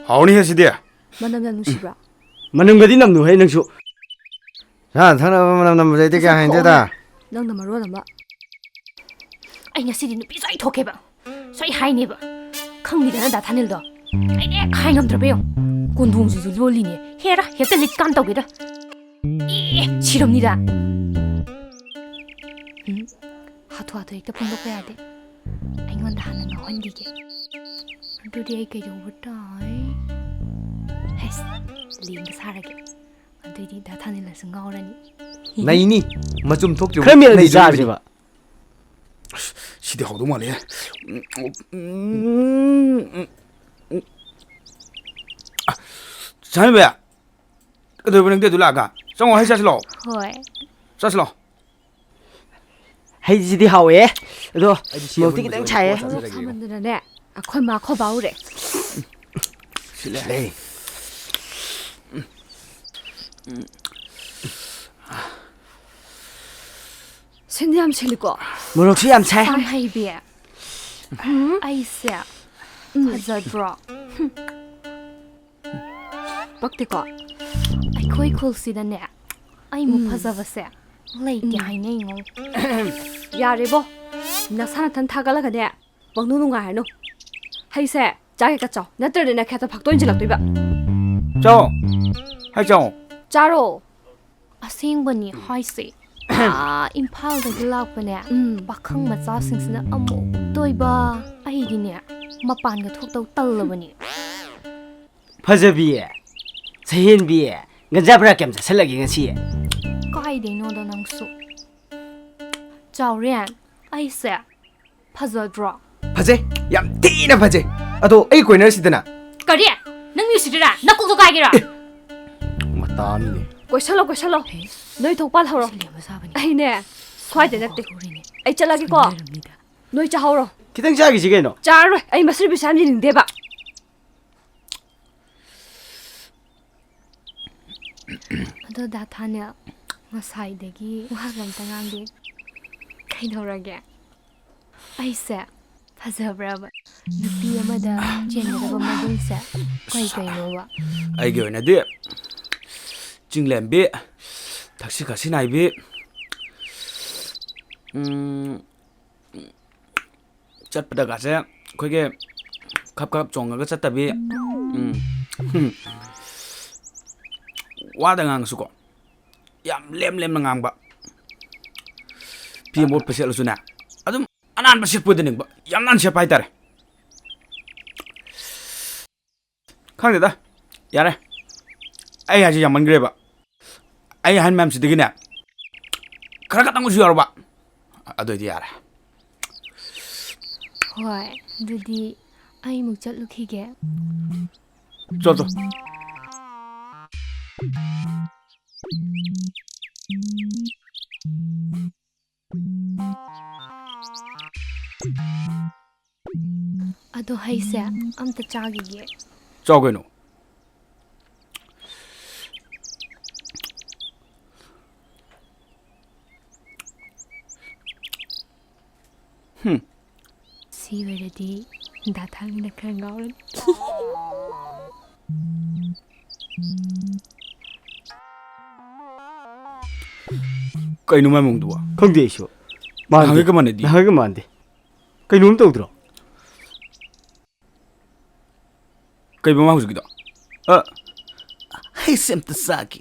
ꯍꯥꯎꯅꯤꯍꯦ ꯁꯤꯗꯤ꯫ ꯃꯅꯝ ꯌꯥꯝ ꯅꯨꯡꯁꯤꯕ꯭ꯔꯥ? ꯃꯅꯝꯒꯗꯤ ꯅꯝꯅꯨꯍꯦ ꯅꯪꯁꯨ꯫ ꯆꯥꯅ ꯊꯛꯅꯕ ꯃꯅꯝ ꯅꯝꯕꯗꯩꯗꯤ ꯀꯌꯥ ꯍꯩꯅꯗꯦꯗ꯫ ꯅꯪꯅ ꯃꯔꯣꯜ ꯑꯃ꯫ ꯑꯩ ꯉꯁꯤꯗꯤ ꯅꯨꯄꯤ ꯁꯣꯏ ꯊꯣꯛꯀꯦꯕ꯫ ꯁꯣꯏ ꯍꯥꯏꯅꯦꯕ꯫ ꯈꯪꯉꯤꯗꯅ ꯗꯥ ꯊꯥꯅꯤꯜꯗꯣ꯫ ꯑꯩꯅ ꯍꯦꯛ ꯍꯥꯏ ꯉꯝꯗ꯭ꯔꯕ ꯌꯦꯡꯉꯨ꯫ ꯀꯣꯟꯗꯣꯡꯁꯤꯁꯨ ꯂꯣꯜꯂꯤꯅꯦ꯫ ꯍꯦꯔꯥ, ꯍꯦꯛꯇ ꯂꯤꯠ ꯀꯥꯟ ꯇꯧꯒꯦꯗ꯫ ꯑꯦ, ꯁꯤꯔꯝꯅꯤꯗ꯫ ꯎꯝ, ꯍꯥꯊꯨ ꯍꯥꯊꯨ ꯍꯦꯛꯇ ꯐꯣꯡꯗꯣꯛꯄ ꯌꯥꯗꯦ꯫ ꯑꯩꯉꯣꯟꯗ ꯍꯥꯟꯅ ꯉꯥꯎꯍꯟꯈꯤꯒꯦ꯫ ꯑꯗꯨꯗꯤ ꯑꯩ ꯀꯩꯗꯧꯕ ꯇꯥꯏ? ꯍꯩꯁ, ꯂꯦꯡꯕ ꯁꯥꯔꯒꯦ꯫ ꯑꯗꯨꯏꯗꯤ ꯗꯥ ꯊꯥꯅꯤꯜꯂꯁꯨ ꯉꯥꯎꯔꯅꯤ꯫ ꯅꯩꯅꯤ, ꯃꯆꯨꯝ ꯊꯣꯛꯇ꯭ꯔꯤꯕ ꯈꯔ ꯃꯦꯠꯂꯗꯤ ꯅꯩꯗꯣꯔꯤꯕꯅꯤ꯫ ꯆꯥꯁꯦꯕ꯫ ꯑꯁ, ꯁꯤꯗꯤ ꯍꯥꯎꯗꯧ ꯃꯥꯜꯂꯦ꯫ ꯁꯥꯟꯕ, ꯀꯩꯗꯧꯔꯤꯕ ꯅꯪꯗꯤ ꯑꯗꯨ ꯂꯥꯛꯑꯒ? ꯆꯪꯉꯣ, ꯍꯩ ꯆꯥꯁꯤ ꯂꯥꯛꯑꯣ꯫ ꯍꯣꯏ꯫ ꯆꯥꯁꯤ ꯂꯥꯛꯑꯣ꯫ ꯍꯩꯁꯤꯗꯤ ꯍꯥꯎꯋꯦ, ꯑꯗꯣ ꯑꯩꯗꯤ ꯁꯤ ꯃꯣꯔꯣꯛꯇꯤ ꯑꯃꯨꯟꯕꯁꯦ ꯈꯤꯇꯪ ꯑꯣꯏꯅ ꯁꯥꯏꯌꯦ꯫ ꯀꯣꯠꯂ ꯃꯣꯔꯣꯛ ꯆꯥꯖꯔꯒꯦ꯫ ꯁꯥꯃꯟꯗꯅꯅꯦ, ꯑꯩꯈꯣꯏ ꯃꯥ ꯑꯩꯈꯣꯏ ꯕꯥ ꯎꯔꯦ꯫ ꯁꯤꯜꯂꯦ꯫ ꯁꯤꯟꯗꯤ ꯌꯥꯝ ꯁꯤꯜꯂꯤꯀꯣ꯫ ꯃꯣꯔꯣꯛꯁꯨ ꯌꯥꯝ ꯁꯥꯏ꯫ ꯁꯝ ꯍꯩꯕꯤ꯫ ꯑꯩꯁꯦ ꯐꯖꯗ꯭ꯔꯣ? ꯄꯛꯇꯦꯀꯣ? ꯑꯩꯈꯣꯏ ꯈꯨꯜꯁꯤꯗꯅꯦ, ꯑꯩꯃꯨꯛ ꯎꯝ꯫ ꯐꯖꯕꯁꯦ ꯂꯩꯇꯦ ꯎꯝ꯫ ꯍꯥꯏꯅꯩꯉꯣ꯫ ꯌꯥꯔꯦꯕꯣ, ꯅꯁꯥ ꯅꯊꯟ ꯊꯥꯒꯠꯂꯒꯅꯦ, ꯄꯪꯅꯨꯡ ꯅꯨꯡꯉꯥꯏꯔꯅꯨ꯫ ꯍꯩꯁꯦ ꯆꯥꯒꯦ ꯀꯠꯆꯧ, ꯅꯠꯇ꯭ꯔꯗꯤ ꯅꯈꯦꯠꯇ ꯐꯛꯇꯣꯏ ꯏꯟꯁꯤꯜꯂꯛꯇꯣꯏꯕ꯫ ꯆꯥꯎ, ꯍꯩ ꯆꯥꯎ꯫ ꯆꯥꯔꯣ꯫ ꯑꯁꯦꯡꯕꯅꯤ ꯍꯥꯏꯁꯦ꯫ ꯑꯥ, ꯏꯝꯐꯥꯜꯗꯒꯤ ꯂꯥꯛꯄꯅꯦ, ꯎꯝ꯫ ꯄꯥꯈꯪ ꯃꯆꯥꯁꯤꯡꯁꯤꯅ ꯑꯃꯨꯛꯇꯣꯏꯕ꯫ ꯑꯩꯗꯤꯅꯦ, ꯃꯄꯥꯟꯒ ꯊꯣꯛꯇꯧ ꯇꯜꯂꯕꯅꯤ꯫ ꯐꯖꯕꯤ, ꯁꯍꯦꯟꯕꯤ, ꯒꯟꯖꯥ ꯕꯣꯔꯥ ꯀꯌꯥꯝ ꯆꯥꯁꯤꯜꯂꯒꯦ ꯉꯁꯤ? ꯀꯥꯏꯗꯩꯅꯣꯗ ꯅꯪꯁꯨ꯫ ꯆꯥꯎꯔꯦꯟ, ꯑꯩꯁꯦ ꯐꯖꯗ꯭ꯔꯣ? ꯐꯖꯩ, ꯌꯥꯝ ꯊꯤꯅ ꯐꯖꯩ꯫ ꯑꯗꯣ ꯑꯩ ꯀꯣꯏꯅꯔꯁꯤꯗꯅ꯫ ꯀꯔꯤ? ꯅꯪ ꯃꯤ ꯎꯁꯤꯠꯇ꯭ꯔꯤꯔꯥ? ꯅꯀꯣꯛꯇꯣ ꯀꯥꯏꯒꯦꯔꯥ? ꯑꯦ, ꯃꯇꯥꯅꯤꯅꯦ꯫ ꯀꯣꯏꯁꯜꯂꯣ, ꯀꯣꯏꯁꯜꯂꯣ꯫ ꯍꯦ꯫ ꯅꯣꯏ ꯊꯣꯛꯄ ꯍꯧꯔꯣ꯫ ꯁꯤ ꯂꯦꯝꯕ ꯆꯥꯕꯅꯤ꯫ ꯑꯩꯅꯦ, ꯁ꯭ꯋꯥꯏꯗ ꯅꯠꯇꯦ꯫ ꯀꯣꯛ ꯍꯧꯔꯤꯅꯦ꯫ ꯑꯩ ꯆꯠꯂꯒꯦꯀꯣ꯫ ꯁꯣꯏꯅꯔꯝꯅꯤꯗ꯫ ꯅꯣꯏ ꯆꯥꯍꯧꯔꯣ꯫ ꯈꯤꯇꯪ ꯆꯥꯈꯤꯁꯤ ꯀꯩꯅꯣ꯫ ꯆꯥꯔꯔꯣꯏ, ꯑꯩ ꯃꯁꯤꯔꯕꯤꯁ ꯌꯥꯝ ꯌꯦꯡꯅꯤꯡꯗꯦꯕ꯫ ꯑꯗꯣ ꯗꯥ ꯊꯥꯅꯦꯜ, ꯉꯁꯥꯏꯗꯒꯤ ꯋꯥꯒ ꯑꯝꯇ ꯉꯥꯡꯗꯦ꯫ ꯀꯩꯗꯧꯔꯒꯦ? ꯑꯩꯁꯦ ꯐꯖꯕ꯭ꯔꯕ? ꯅꯨꯄꯤ ꯑꯃꯗ ꯆꯦꯟꯒꯗꯕ ꯃꯒꯨꯟꯁꯦ ꯀꯩ ꯀꯩꯅꯣꯕ? ꯑꯩꯒꯤ ꯑꯣꯏꯅꯗꯤ ꯆꯤꯡꯂꯦꯝꯕꯤ, ꯊꯛꯁꯤ ꯈꯥꯁꯤ ꯅꯥꯏꯕꯤ, ꯎꯝ, ꯆꯠꯄꯗꯒꯁꯦ ꯑꯩꯈꯣꯏꯒꯤ ꯈꯞ ꯈꯞ ꯆꯣꯡꯉꯒ ꯆꯠꯇꯕꯤ, ꯎꯝ, ꯋꯥꯗ ꯉꯥꯡꯉꯁꯨꯀꯣ, ꯌꯥꯝ ꯂꯦꯝ ꯂꯦꯝꯅ ꯉꯥꯡꯕ, ꯐꯤ ꯃꯣꯠꯄ ꯁꯦꯠꯂꯁꯨꯅꯦ, ꯑꯗꯨꯝ ꯑꯅꯥꯟꯕ ꯁꯦꯠꯄ ꯑꯣꯏꯗꯅꯤꯡꯕ, ꯌꯥꯝ ꯅꯥꯟ ꯁꯦꯠꯄ ꯍꯥꯏꯇꯥꯔꯦ꯫ ꯈꯪꯗꯦꯗ, ꯌꯥꯔꯦ, ꯑꯩ ꯍꯥꯏꯁꯦ ꯌꯥꯝꯃꯟꯈ꯭ꯔꯦꯕ꯫ ꯑꯩ ꯍꯥꯏ ꯃꯌꯥꯝꯁꯤꯗꯒꯤꯅꯦ ꯈꯔ ꯈꯛꯇꯪ ꯑꯣꯏꯁꯨ ꯌꯥꯎꯔꯕ, ꯑꯗꯨ ꯑꯣꯏꯗꯤ ꯌꯥꯔꯦ꯫ ꯍꯣꯏ, ꯑꯗꯨꯗꯤ ꯑꯩꯃꯨꯛ ꯆꯠꯂꯨꯈꯤꯒꯦ꯫ ꯆꯣ, ꯆꯣ꯫ ꯑꯗꯣ ꯍꯩꯁꯦ ꯑꯝꯇ ꯆꯥꯈꯤꯒꯦ꯫ ꯆꯥꯎ ꯀꯩꯅꯣ꯫ ꯍꯨꯝ꯫ ꯁꯤ ꯑꯣꯏꯔꯗꯤ ꯗꯥ ꯊꯥꯡꯅ ꯈꯔ ꯉꯥꯎꯔꯅꯤ꯫ ꯀꯩꯅꯣ ꯃꯥꯏ ꯃꯑꯣꯡꯗꯨꯕꯣ? ꯈꯪꯗꯦ ꯑꯩꯁꯨ꯫ ꯃꯥꯟꯗꯦ꯫ ꯅꯍꯥꯟꯒꯩꯒ ꯃꯥꯟꯅꯗꯦ꯫ ꯅꯍꯥꯟꯒꯩꯒ ꯃꯥꯟꯗꯦ꯫ ꯀꯩꯅꯣꯝ ꯇꯧꯗ꯭ꯔꯣ? ꯀꯩꯕ ꯃꯥ ꯍꯧꯖꯤꯛꯀꯤꯗꯣ? ꯑ, ꯍꯩꯁꯦ ꯑꯝꯇ ꯆꯥꯒꯦ꯫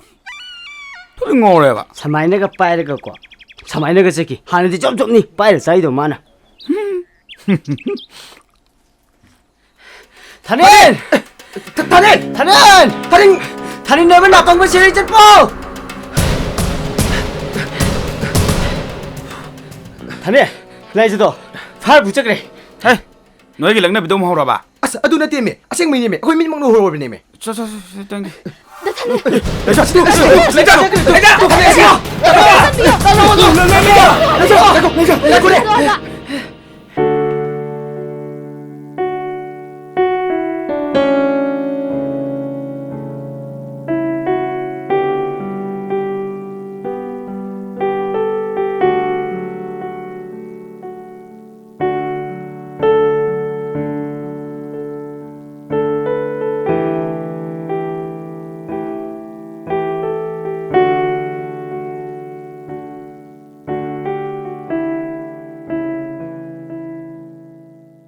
ꯊꯣꯏ ꯉꯧꯔꯦꯕ꯫ ꯁꯃꯥꯏꯅꯒ ꯄꯥꯏꯔꯒꯀꯣ, ꯁꯃꯥꯏꯅꯒ ꯆꯠꯈꯤ꯫ ꯍꯥꯟꯅꯗꯤ ꯆꯞ ꯆꯞꯅꯤ ꯄꯥꯏꯔ ꯆꯥꯏꯗꯣ ꯃꯥꯅ꯫ ꯊꯥꯅꯦꯜ! ꯊꯥꯅꯦꯜ! ꯊꯥꯅꯦꯜ! ꯊꯥꯅꯦꯜ! ꯊꯥꯅꯦꯜ ꯅꯣꯏꯕ ꯅꯥꯄꯪꯕ ꯁꯤꯔꯩ ꯆꯠꯄꯣ! ꯊꯥꯅꯦꯜ! ꯂꯥꯏꯖꯗꯣ ꯐꯥꯔ ꯄꯨ ꯆꯠꯈ꯭ꯔꯦ꯫ ꯍꯦ! ꯅꯣꯏꯒꯤ ꯂꯛꯅꯕꯤꯗꯣ ꯑꯃꯨꯛ ꯍꯧꯔꯕ? ꯑꯁ, ꯑꯗꯨ ꯅꯠꯇꯦꯃꯦ꯫ ꯑꯁꯦꯡꯕꯩꯅꯦꯃꯦ꯫ ꯑꯩꯈꯣꯏ ꯃꯤꯠꯃꯛꯅ ꯎꯍꯧꯔꯕꯅꯦꯃꯦ꯫ ꯆꯣ, ꯆꯣ, ꯆꯣ, ꯆꯣ, ꯆꯪꯒꯦ꯫ ꯂꯩꯊꯧ, ꯂꯩꯊꯧ, ꯂꯩꯊꯧ, ꯂꯩꯊꯧ, ꯂꯩꯊꯧ, ꯂꯩꯊꯧ, ꯂꯩꯊꯧ, ꯂꯩꯊꯧ, ꯂꯩꯊꯧ, ꯂꯩꯊꯧ, ꯂꯩꯊꯧ, ꯂꯩꯊꯧ, ꯂꯩꯊꯧ, ꯂꯩꯊꯧ, ꯂꯩꯊꯧ, ꯂꯩꯊꯧ, ꯂꯩꯊꯧ, ꯂꯩꯊꯧ, ꯂꯩꯊꯧ,